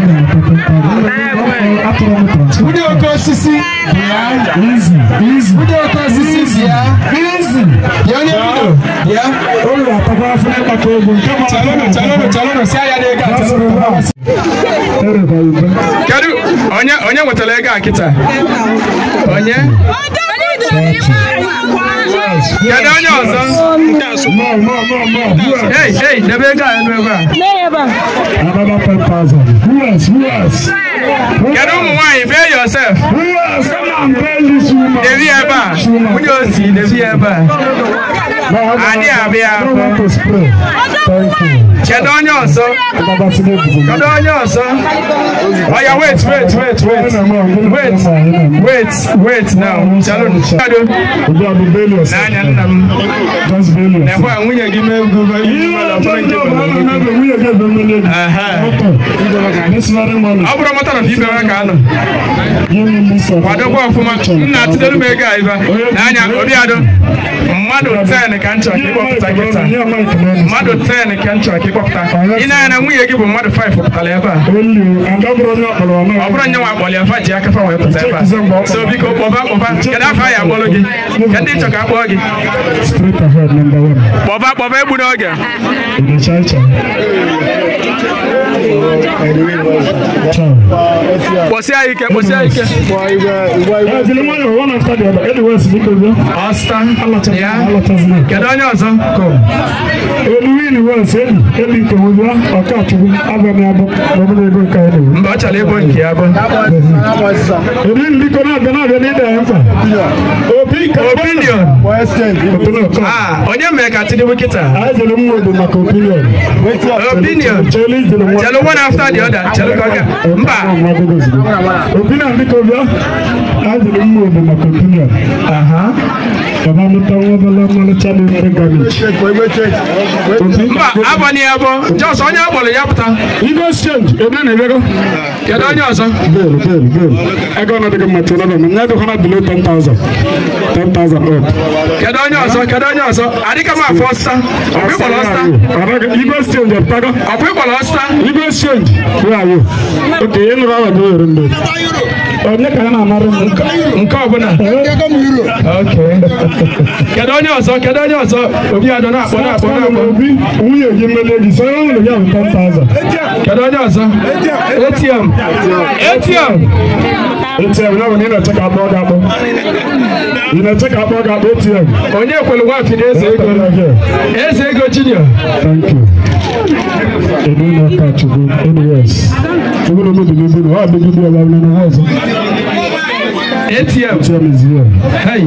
Speaker 7: Nwunye oke osisi bịa.
Speaker 2: Easy, easy.
Speaker 7: Nwunye oke osisi bịa.
Speaker 2: Easy.
Speaker 7: Bịa onye bido. Bịa.
Speaker 2: Olu atakwa afọ n'ịkpata ego nke ma.
Speaker 7: Chalụnụ, chalụnụ, chalụnụ, si ahịa n'ego a, chalụnụ. Kedu onye onye nwetara ego a kịta? Onye? Kedu onye ọzọ?
Speaker 2: No, no, no, no.
Speaker 7: Hey, hey, debe ego a elu ebe a.
Speaker 2: Another 10,000. Who else? Who else?
Speaker 7: Kedu ụmụ nwaanyị? Pay yourself.
Speaker 2: Who else? Come on, pay this woman.
Speaker 7: Debi ebe a. Nwunye osi, debi ebe a. Adị abịa.
Speaker 2: I don't want to spray. Thank you.
Speaker 7: Kedu onye ọzọ? Kedu onye ọzọ? Oh yeah, wait, wait, wait, wait. Wait, wait, wait now. Chalụnụ. N'anya nna m.
Speaker 2: Just bail yourself.
Speaker 7: Nekwa nwunye gị mee ego
Speaker 2: Ọ
Speaker 7: bụrụ mọtara na ibe ka anọ. Kwadokwa ọfụma. Nna atụdelu m ego a ibe. N'anya obi adọ. Mmadụ 10 ka nchọ ka ịkpọpụta kịta. Mmadụ 10 ka nchọ ka ịkpọpụta. Ị na-anya na nwunye gị bụ mmadụ 5 pụtara ebe a. Ọ bụrụ nye nwa akpọlị afa ji aka fa wee pụta ebe a. So biko kpọba kpọba. Kedu afọ anyị akpọrọ gị? Kedu ịchọ ka akpọọ gị?
Speaker 2: Straight ahead, number 1.
Speaker 7: Kpọba kpọba egbu n'oge. Kpọsịa ike, kpọsịa ike. Ọsta. Ya. Kedu onye ọzọ? Mba, ọ chọrọ ịbụ nke ya bụ. Opinion. Ah, onye mere ka Tinubu kịta? Opinion. Chelu one after the other. Chelu ka ọ ga. Mba.
Speaker 2: Opinion biko bịa. Ajụrụ m obi maka opinion.
Speaker 7: Aha.
Speaker 2: Baba mụta nwa obere ọmalịcha dị nwere garbage.
Speaker 7: Mba, abalị ya bụ. Jos onye akpọrọ ya pụta.
Speaker 2: Igwe exchange, ebe na-ebego.
Speaker 7: Kedu onye ọzọ?
Speaker 2: Bel, bel, bel. Ego ọ na-adịghị mma tụrụ ebe m. Ya dịkwa na below 10,000. 10,000 up.
Speaker 7: Kedu onye ọzọ? Kedu onye ọzọ? Adịka m afọ ọsta. Ọkwa ịkpọrọ ọsta?
Speaker 2: Igwe exchange ọpụtago.
Speaker 7: Ọkwa ịkpọrọ ọsta?
Speaker 2: Igwe exchange. Where are you? Okay, ị nụrụ awa gị were mgbe. Onye ka ya na-anara m?
Speaker 7: Nke ọbụla. Okay. Kedu onye ọzọ? Kedu onye ọzọ? Obi adọ na-akpọ na-akpọ na-akpọ.
Speaker 2: Obi, nwunye gị melie gị, sọ ya nwunye gị ahụ 10,000.
Speaker 7: Kedu onye ọzọ? ATM. ATM.
Speaker 2: ATM, ya bụ na ị na-eche ka akpọ gị akpọ. Ị na-eche ka akpọ gị akpọ ATM.
Speaker 7: Onye kwelu nwaafị na eze ego? Eze ego junior.
Speaker 2: Thank you. Edu na Chukwu, anyways. Chukwu na obi n'ebe na ọ adịghị ebe ọ na ọzọ.
Speaker 7: ATM.
Speaker 2: ATM is here.
Speaker 7: Hey.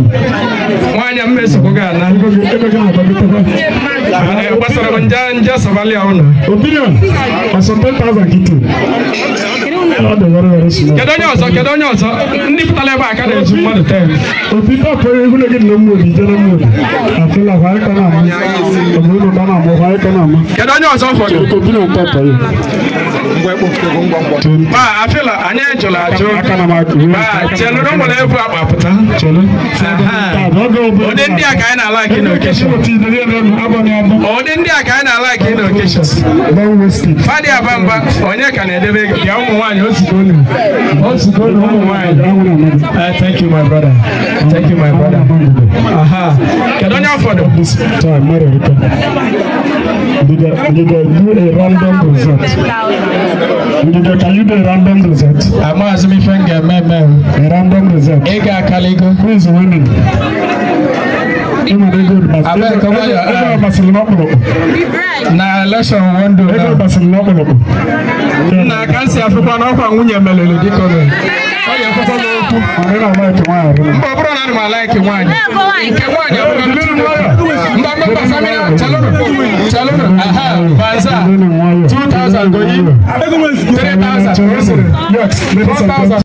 Speaker 7: Nwaanyị a mmesokwu gị ana.
Speaker 2: Ego gị na-agbagotebe.
Speaker 7: Gbasara m nje nje sọbalị a ụnụ.
Speaker 2: Opinion. Ọsọ 10,000 kiti. Ọ dị very very small.
Speaker 7: Kedu onye ọzọ? Kedu onye ọzọ? Ndị pụtara ebe a ka na-ezu mmadụ 10.
Speaker 2: Obi tọpụ ihu na gị na mmụọ obi jere mmụọ obi. Afụla kwa ịkọ na ama. Ọ bụrụ na ọ na-amụ kwa ịkọ na ama.
Speaker 7: Kedu onye ọzọ fọdụ?
Speaker 2: Opinion tọpụ ya.
Speaker 7: Ba, afịla anyị jụrụ ajụ. Ba, chelụ na o nwere ebu akpa pụta. Ụdị ndị a ka anyị na-alaki na occasion. Ụdị ndị a ka anyị na-alaki na occasion. Fadi Abamba, onye ka na-edebe ego? Bịa ụmụ nwaanyị, ozugbo ozugbo ụmụ nwaanyị. Thank you my brother. Thank you my brother. Aha. Kedu onye fọdụ?
Speaker 2: Ngige, do a random result. Ngige, can you do a random result?
Speaker 7: Amaghịzị m ife m ga-eme eme.
Speaker 2: A random result.
Speaker 7: Ego akaligo.
Speaker 2: Who is winning?
Speaker 7: Abeg, cover your eye. Na election window now. Na ka nsi afụkwa na ọkwa nwunye melele dịka ọ ga-ekwekwa m okwu. Mba, ọ bụrụ na ana m alaiki nwaanyị. Nke nwaanyị abụrụ mba mba Samira, chalụnụ chalụnụ aha baza 2000 goyi 3000 4000.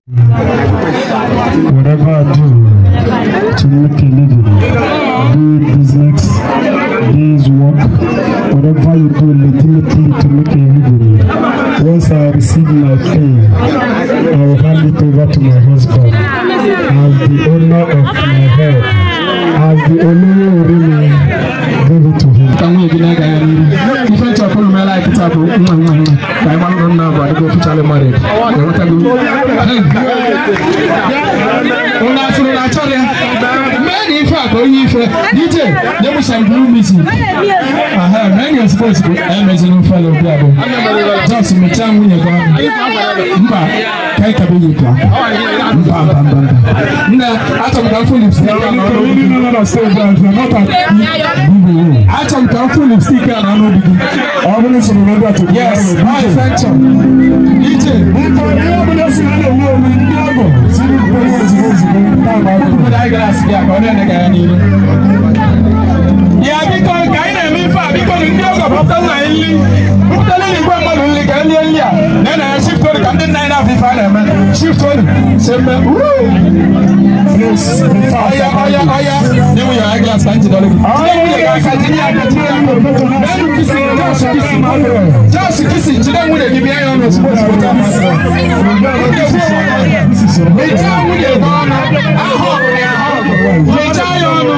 Speaker 2: Whatever I do to make a living, do business, this work, whatever you do legitimately to make a living, once I receive my pay, I will hand it over to my husband as the owner of my head, as the owner of me, give it to him.
Speaker 7: Ka nwunye gị na-aga ya n'iru. Ife nchọpụrụ mela kịta bụ nwa nwa nwa ka anyị gbalụrụ nna bụ adịgo officially married. Enwetago. Unu asịrị na achọrọ ya. Mee na ife a ka onye ife. DJ, nye m some blue music. Aha, mee na ozugbo ozugbo emezina ofele obi abụọ. Just mechaa nwunye gị ọnụ. Mba, ka anyị kabe yi ka. Mba mba mba mba. Nna, achọrọ m ka m fụ lipstick a n'ọnụ obi gị. Achọrọ m ka m fụ lipstick a n'ọnụ obi gị. Yes, my adventure. DJ. Ya biko ka anyị na-eme ife a biko ndị ọgọ pụta nna anyị nli pụtara igwe mmadụ nli ka nlie nli a na na ya shift ka ndị nna anyị na-afọ ife a na-eme shift olu si mme ọya ọya ọya nye nwunye ya glass ka njide ọlụ gị jide nwunye gị aka tinye aka tinye aka menu kisi just kisi just kisi jide nwunye gị bịa ya ọnụ ozugbo ozugbo taa masịrị mechaa nwunye gị ọnụ ahụ ọgụ ya ahụ ọgụ mechaa ya ọnụ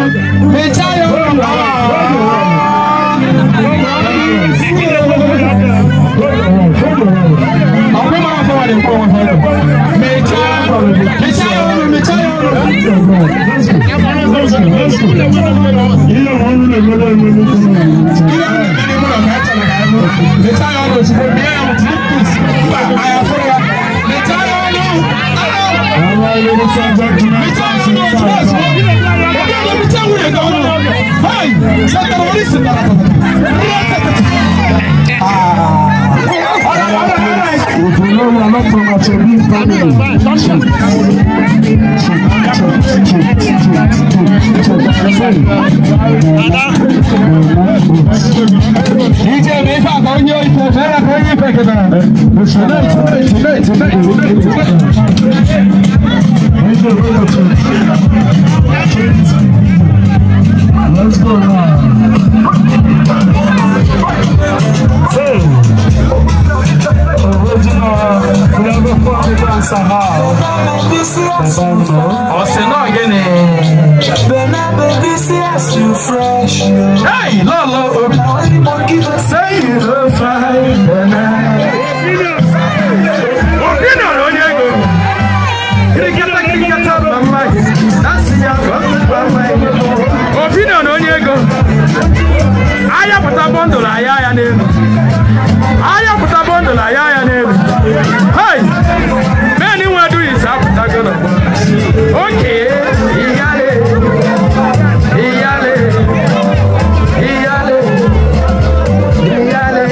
Speaker 7: mechaa ya ọnụ.
Speaker 2: If you know you are not from Achebi family, Let's go now. Hey. Original Flavor Funky Dancer House.
Speaker 7: Hey, Lolo, say you don't find the night. Opinion onye ego. Ahịa pụta bọndụl ahịa ya n'elu. Ahịa pụta bọndụl ahịa ya n'elu. Hey! Men nwe do is apụtago n'ọgbọ. Okay, iyale. Iyale. Iyale. Iyale.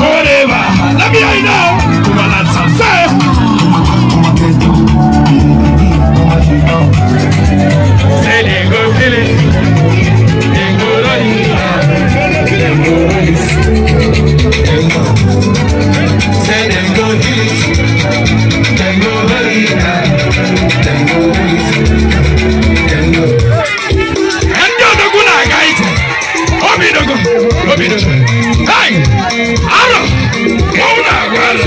Speaker 1: Whatever. Let me hear you now. Say they go kill it. They go run it. They go run it. Say they go kill it. They go run it. They go run it. They go. And you don't go na guys. Obi dogo. Obi dogo. Hey! Aro. Go na gwalo.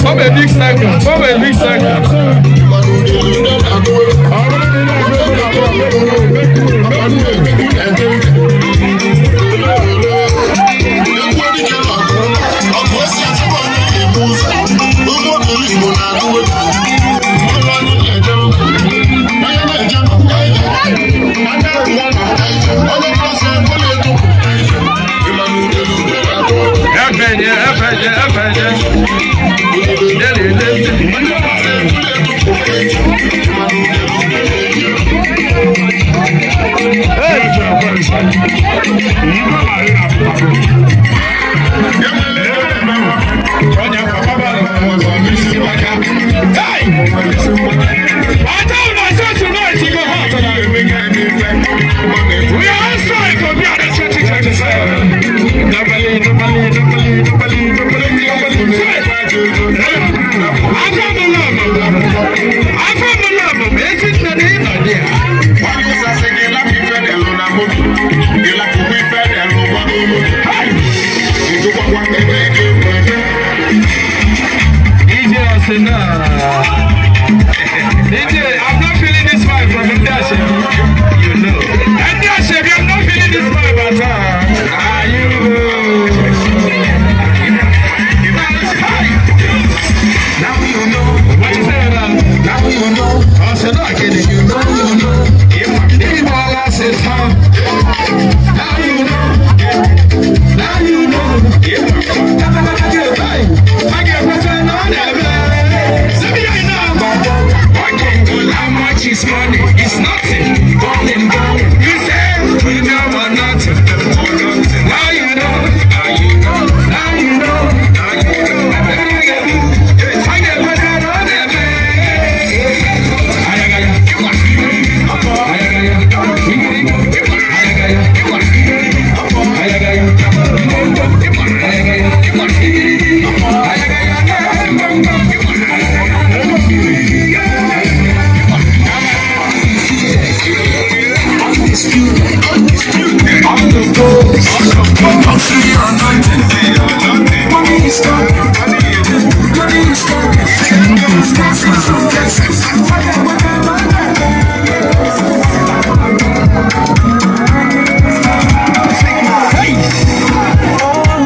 Speaker 1: Form a big circle, form a big circle. We are outside for the 2027. DJ, I'm not feeling this vibe from Ndashe. You know. Ndashe, I'm not feeling this vibe at all. Are you? Now you know. What you say now? Now you know. I said, I get it. You know, you know. Now you know. Now you know. I get what I know. How much is money? It's nothing. Balling, balling. You say we know or nothing. Now you know. Now you know. Now you know. Now you know. I get what I know.
Speaker 2: Trendybeats.com.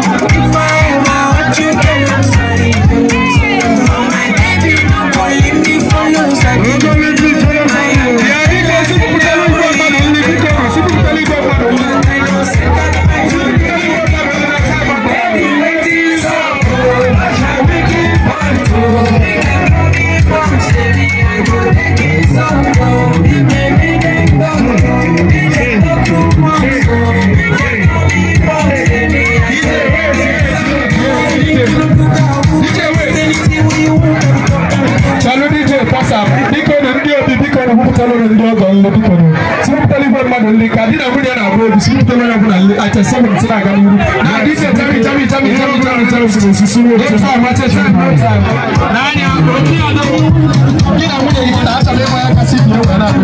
Speaker 7: Chalu DJ Pasa, biko na ndị obi biko na kwupụtara ụlọ ndị ọgọ nle biko na sipụtara igwe mmadụ nle ka di na nwunye na-abụ obi sipụtara onye ọbụla nle acha seven si na-aga n'iru na DJ Jami Jami Jami Jami Jami Jami no time, no time, no time. N'anya obi adọgbu gị na nwunye gị na-achọrọ ịma ya kasị bi egwu na-abụ.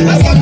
Speaker 1: Let's go.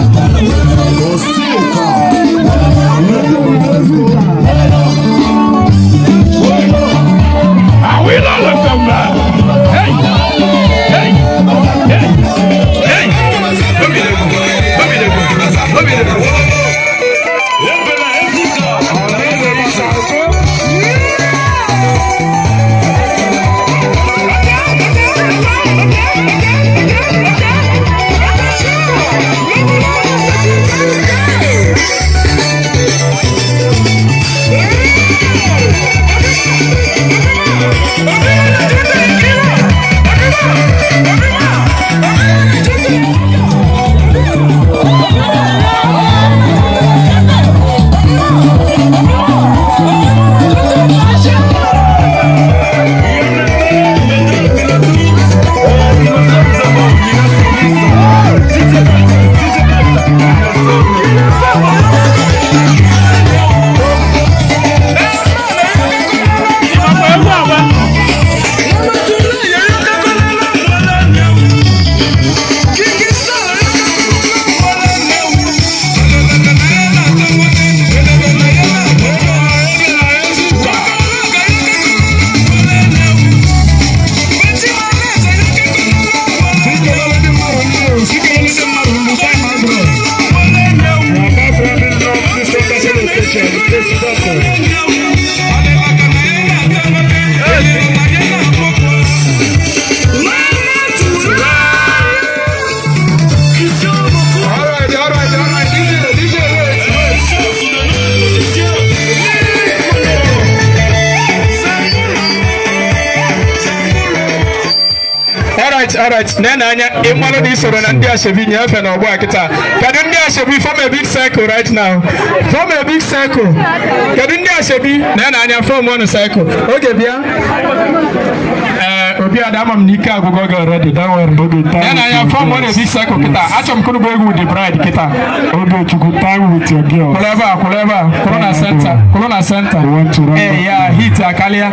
Speaker 7: Alright. Nene anya ịmalụ na isoro na ndị ashebi nyefe na ọgbọ a kịta. Kedu ndị ashebi? Form a big circle right now. Form a big circle. Kedu ndị ashebi? Nene anya form one circle. Oge bịa. Obi ada ama m n'ike agwụgwọ gị already, don't worry. Nene anya form one a big circle kịta. Achọrọ m kụrụ egwu with the bride kịta.
Speaker 2: Ogechukwu, time with your girl.
Speaker 7: Kwụrụ ebe a, kwụrụ ebe a, kwụrụ na center, kwụrụ na center. Ee ya hit akarịa.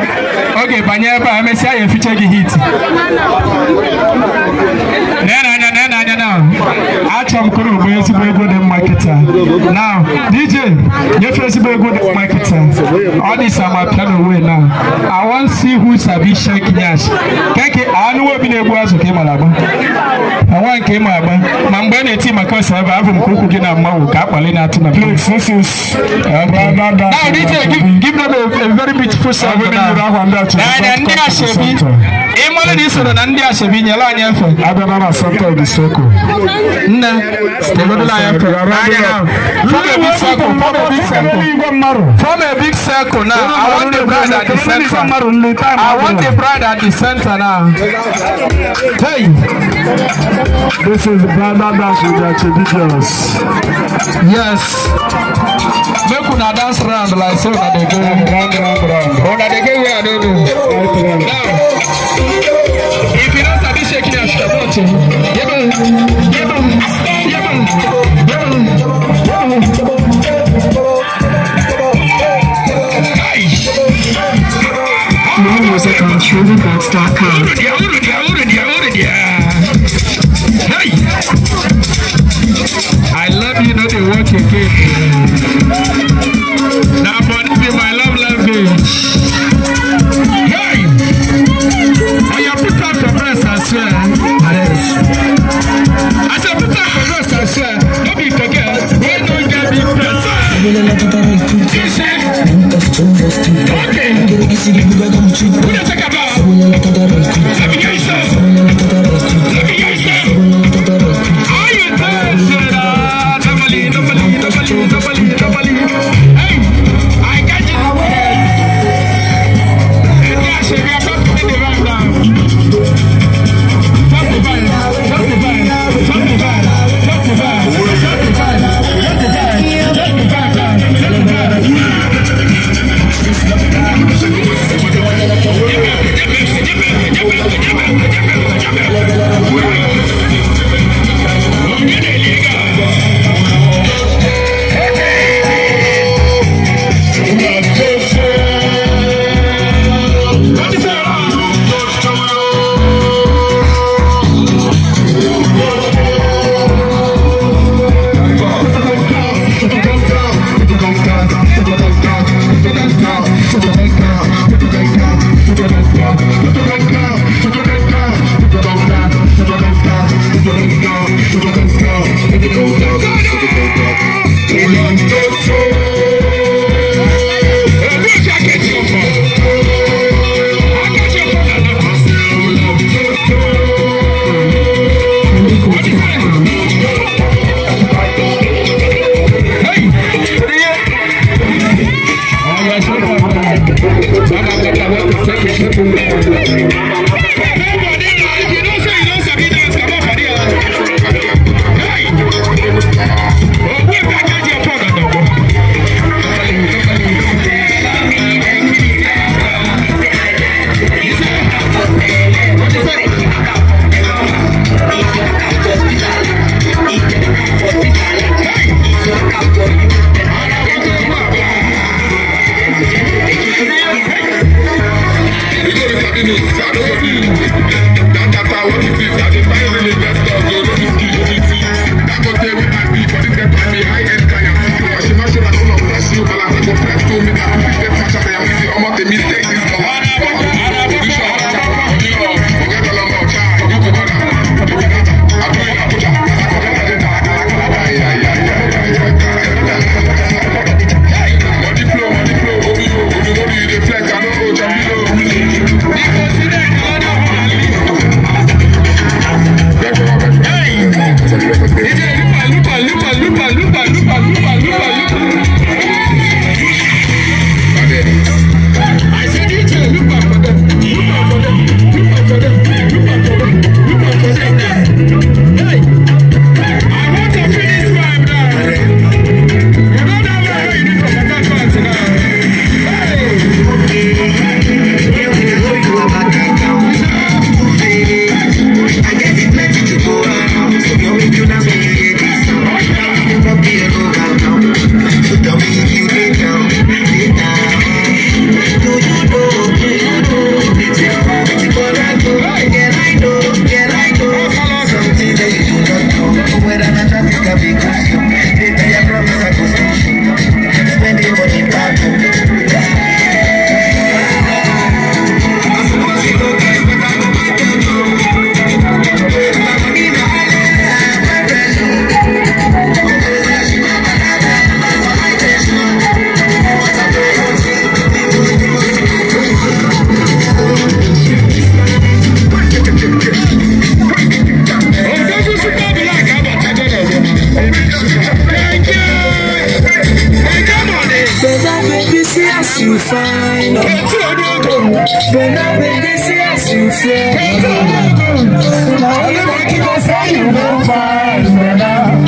Speaker 7: Oge banye ebe a, emesịa ya efiche gị hit. Nene anya now. Achọrọ m kụrụ ugbo ezigbo egwu dị mma kịta. Now, DJ, nyefe ezigbo egwu dị mma kịta. All this ama piano way now. I want see who sabi shake nyash. Keke anụ obi na-egbu azụ ka ị mara agba. Awa nke ị ma agba. Ma mgbe a na-eti maka ọsọ ebe abụ m ka ụkwụ gị na mmanwụ ka akpali na-atụ na
Speaker 2: Please, this is
Speaker 7: Okay. Now, DJ, give them a very beautiful song now. Now, ndị ashebi, ịmalụ na isoro na ndị ashebi nyere anyị efe.
Speaker 2: Abịa na center of the circle.
Speaker 7: Nne, stegodula anyị efe. N'anya now. Form a big circle, form a big circle. Form a big circle now. I want the bride at the center. I want the bride at the center now. Hey!
Speaker 2: This is the bridal dance with the Achebi girls.
Speaker 7: Yes. Make una dance round like so una dey go.
Speaker 2: Round, round, round.
Speaker 7: Una dey go where I don't know. Now, if you don't sabi shaking your shit, yebon, yebon, yebon, yebon, yebon.
Speaker 9: More music on trendybeats.com.
Speaker 7: Hey! I love you, not the work again. Now, but be my love language. Hey! I have put up your breast, I swear. I said, put up your breast, I swear. Don't be forget. We don't get big breast. Okay. Who you talk about? Let me get yourself. Let me get yourself. Are you dancing? Normally, normally, normally, normally, normally. Hey, I got you. And yeah, she be about to be the right now. Drop the vibe, drop the vibe, drop the vibe, drop the vibe, drop the vibe, drop the vibe, drop the vibe, drop the vibe.
Speaker 9: Trendybeats.com.
Speaker 1: See as you fine. But now see as you say. Now you make it say you don't find me now.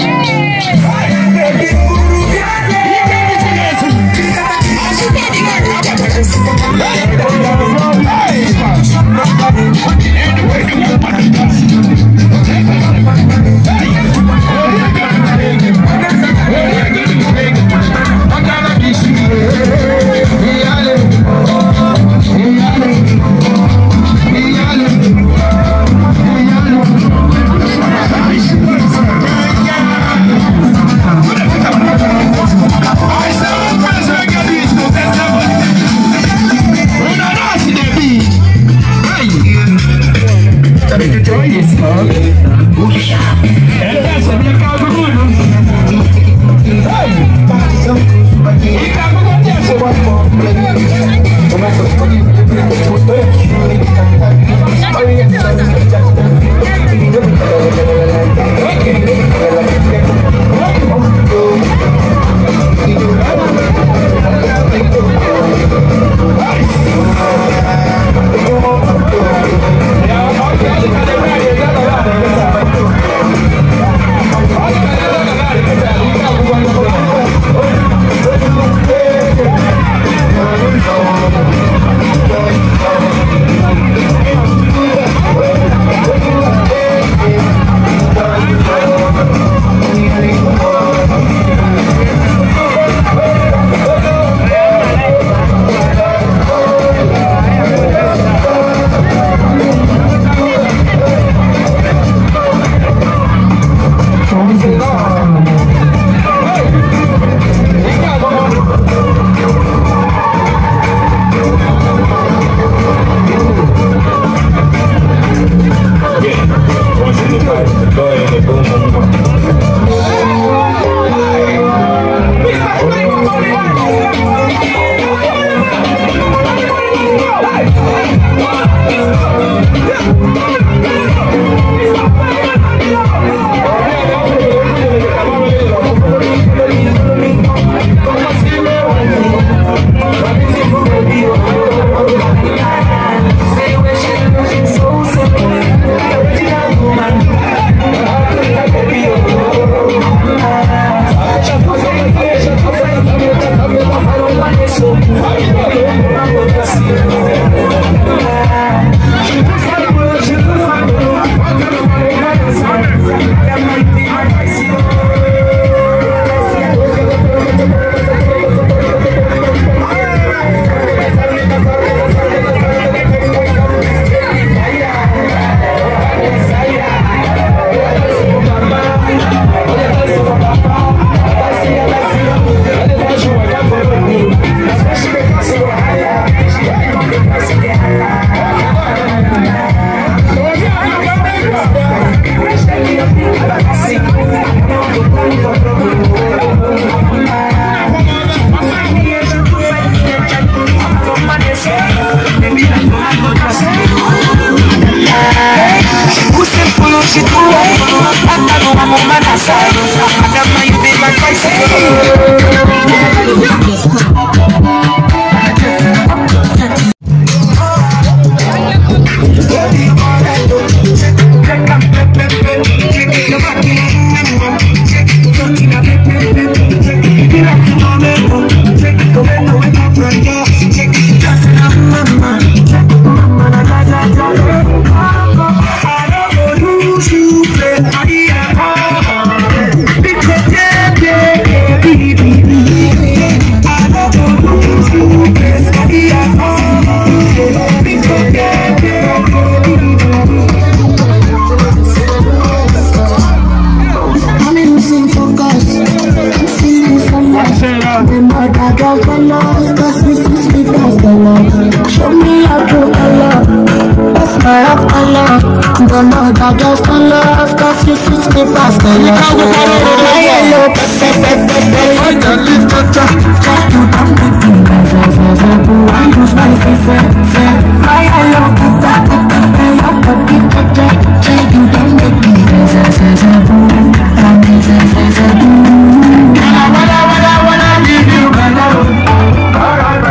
Speaker 10: Wanna give you my love.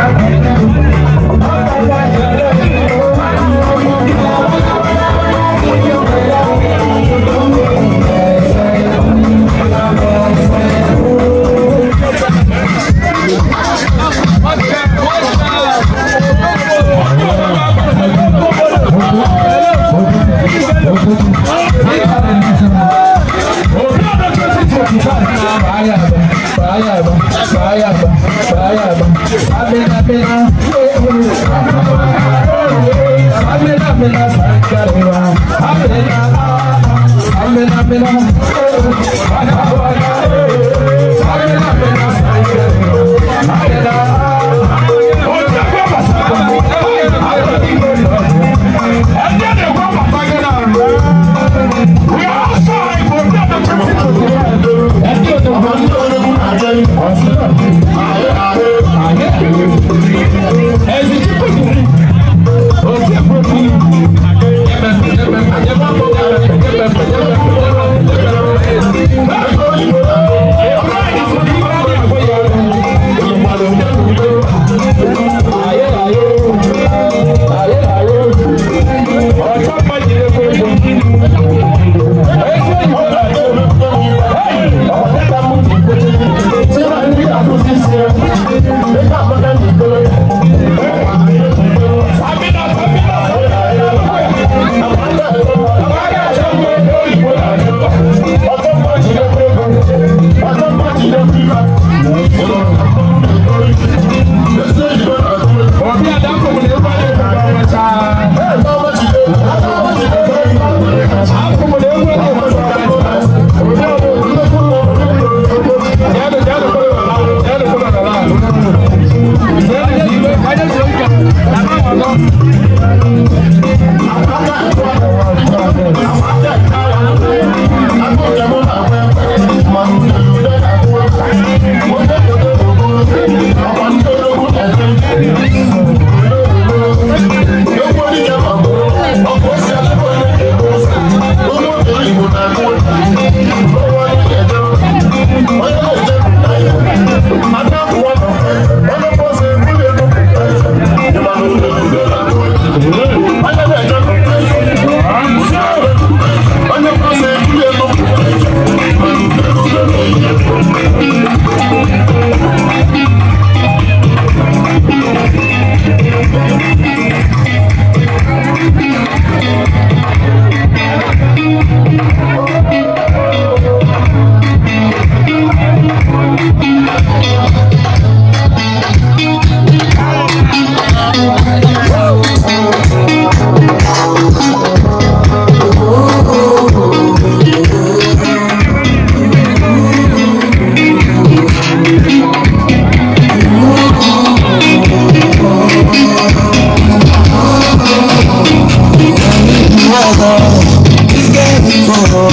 Speaker 1: It's getting cold,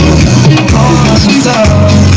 Speaker 1: call us.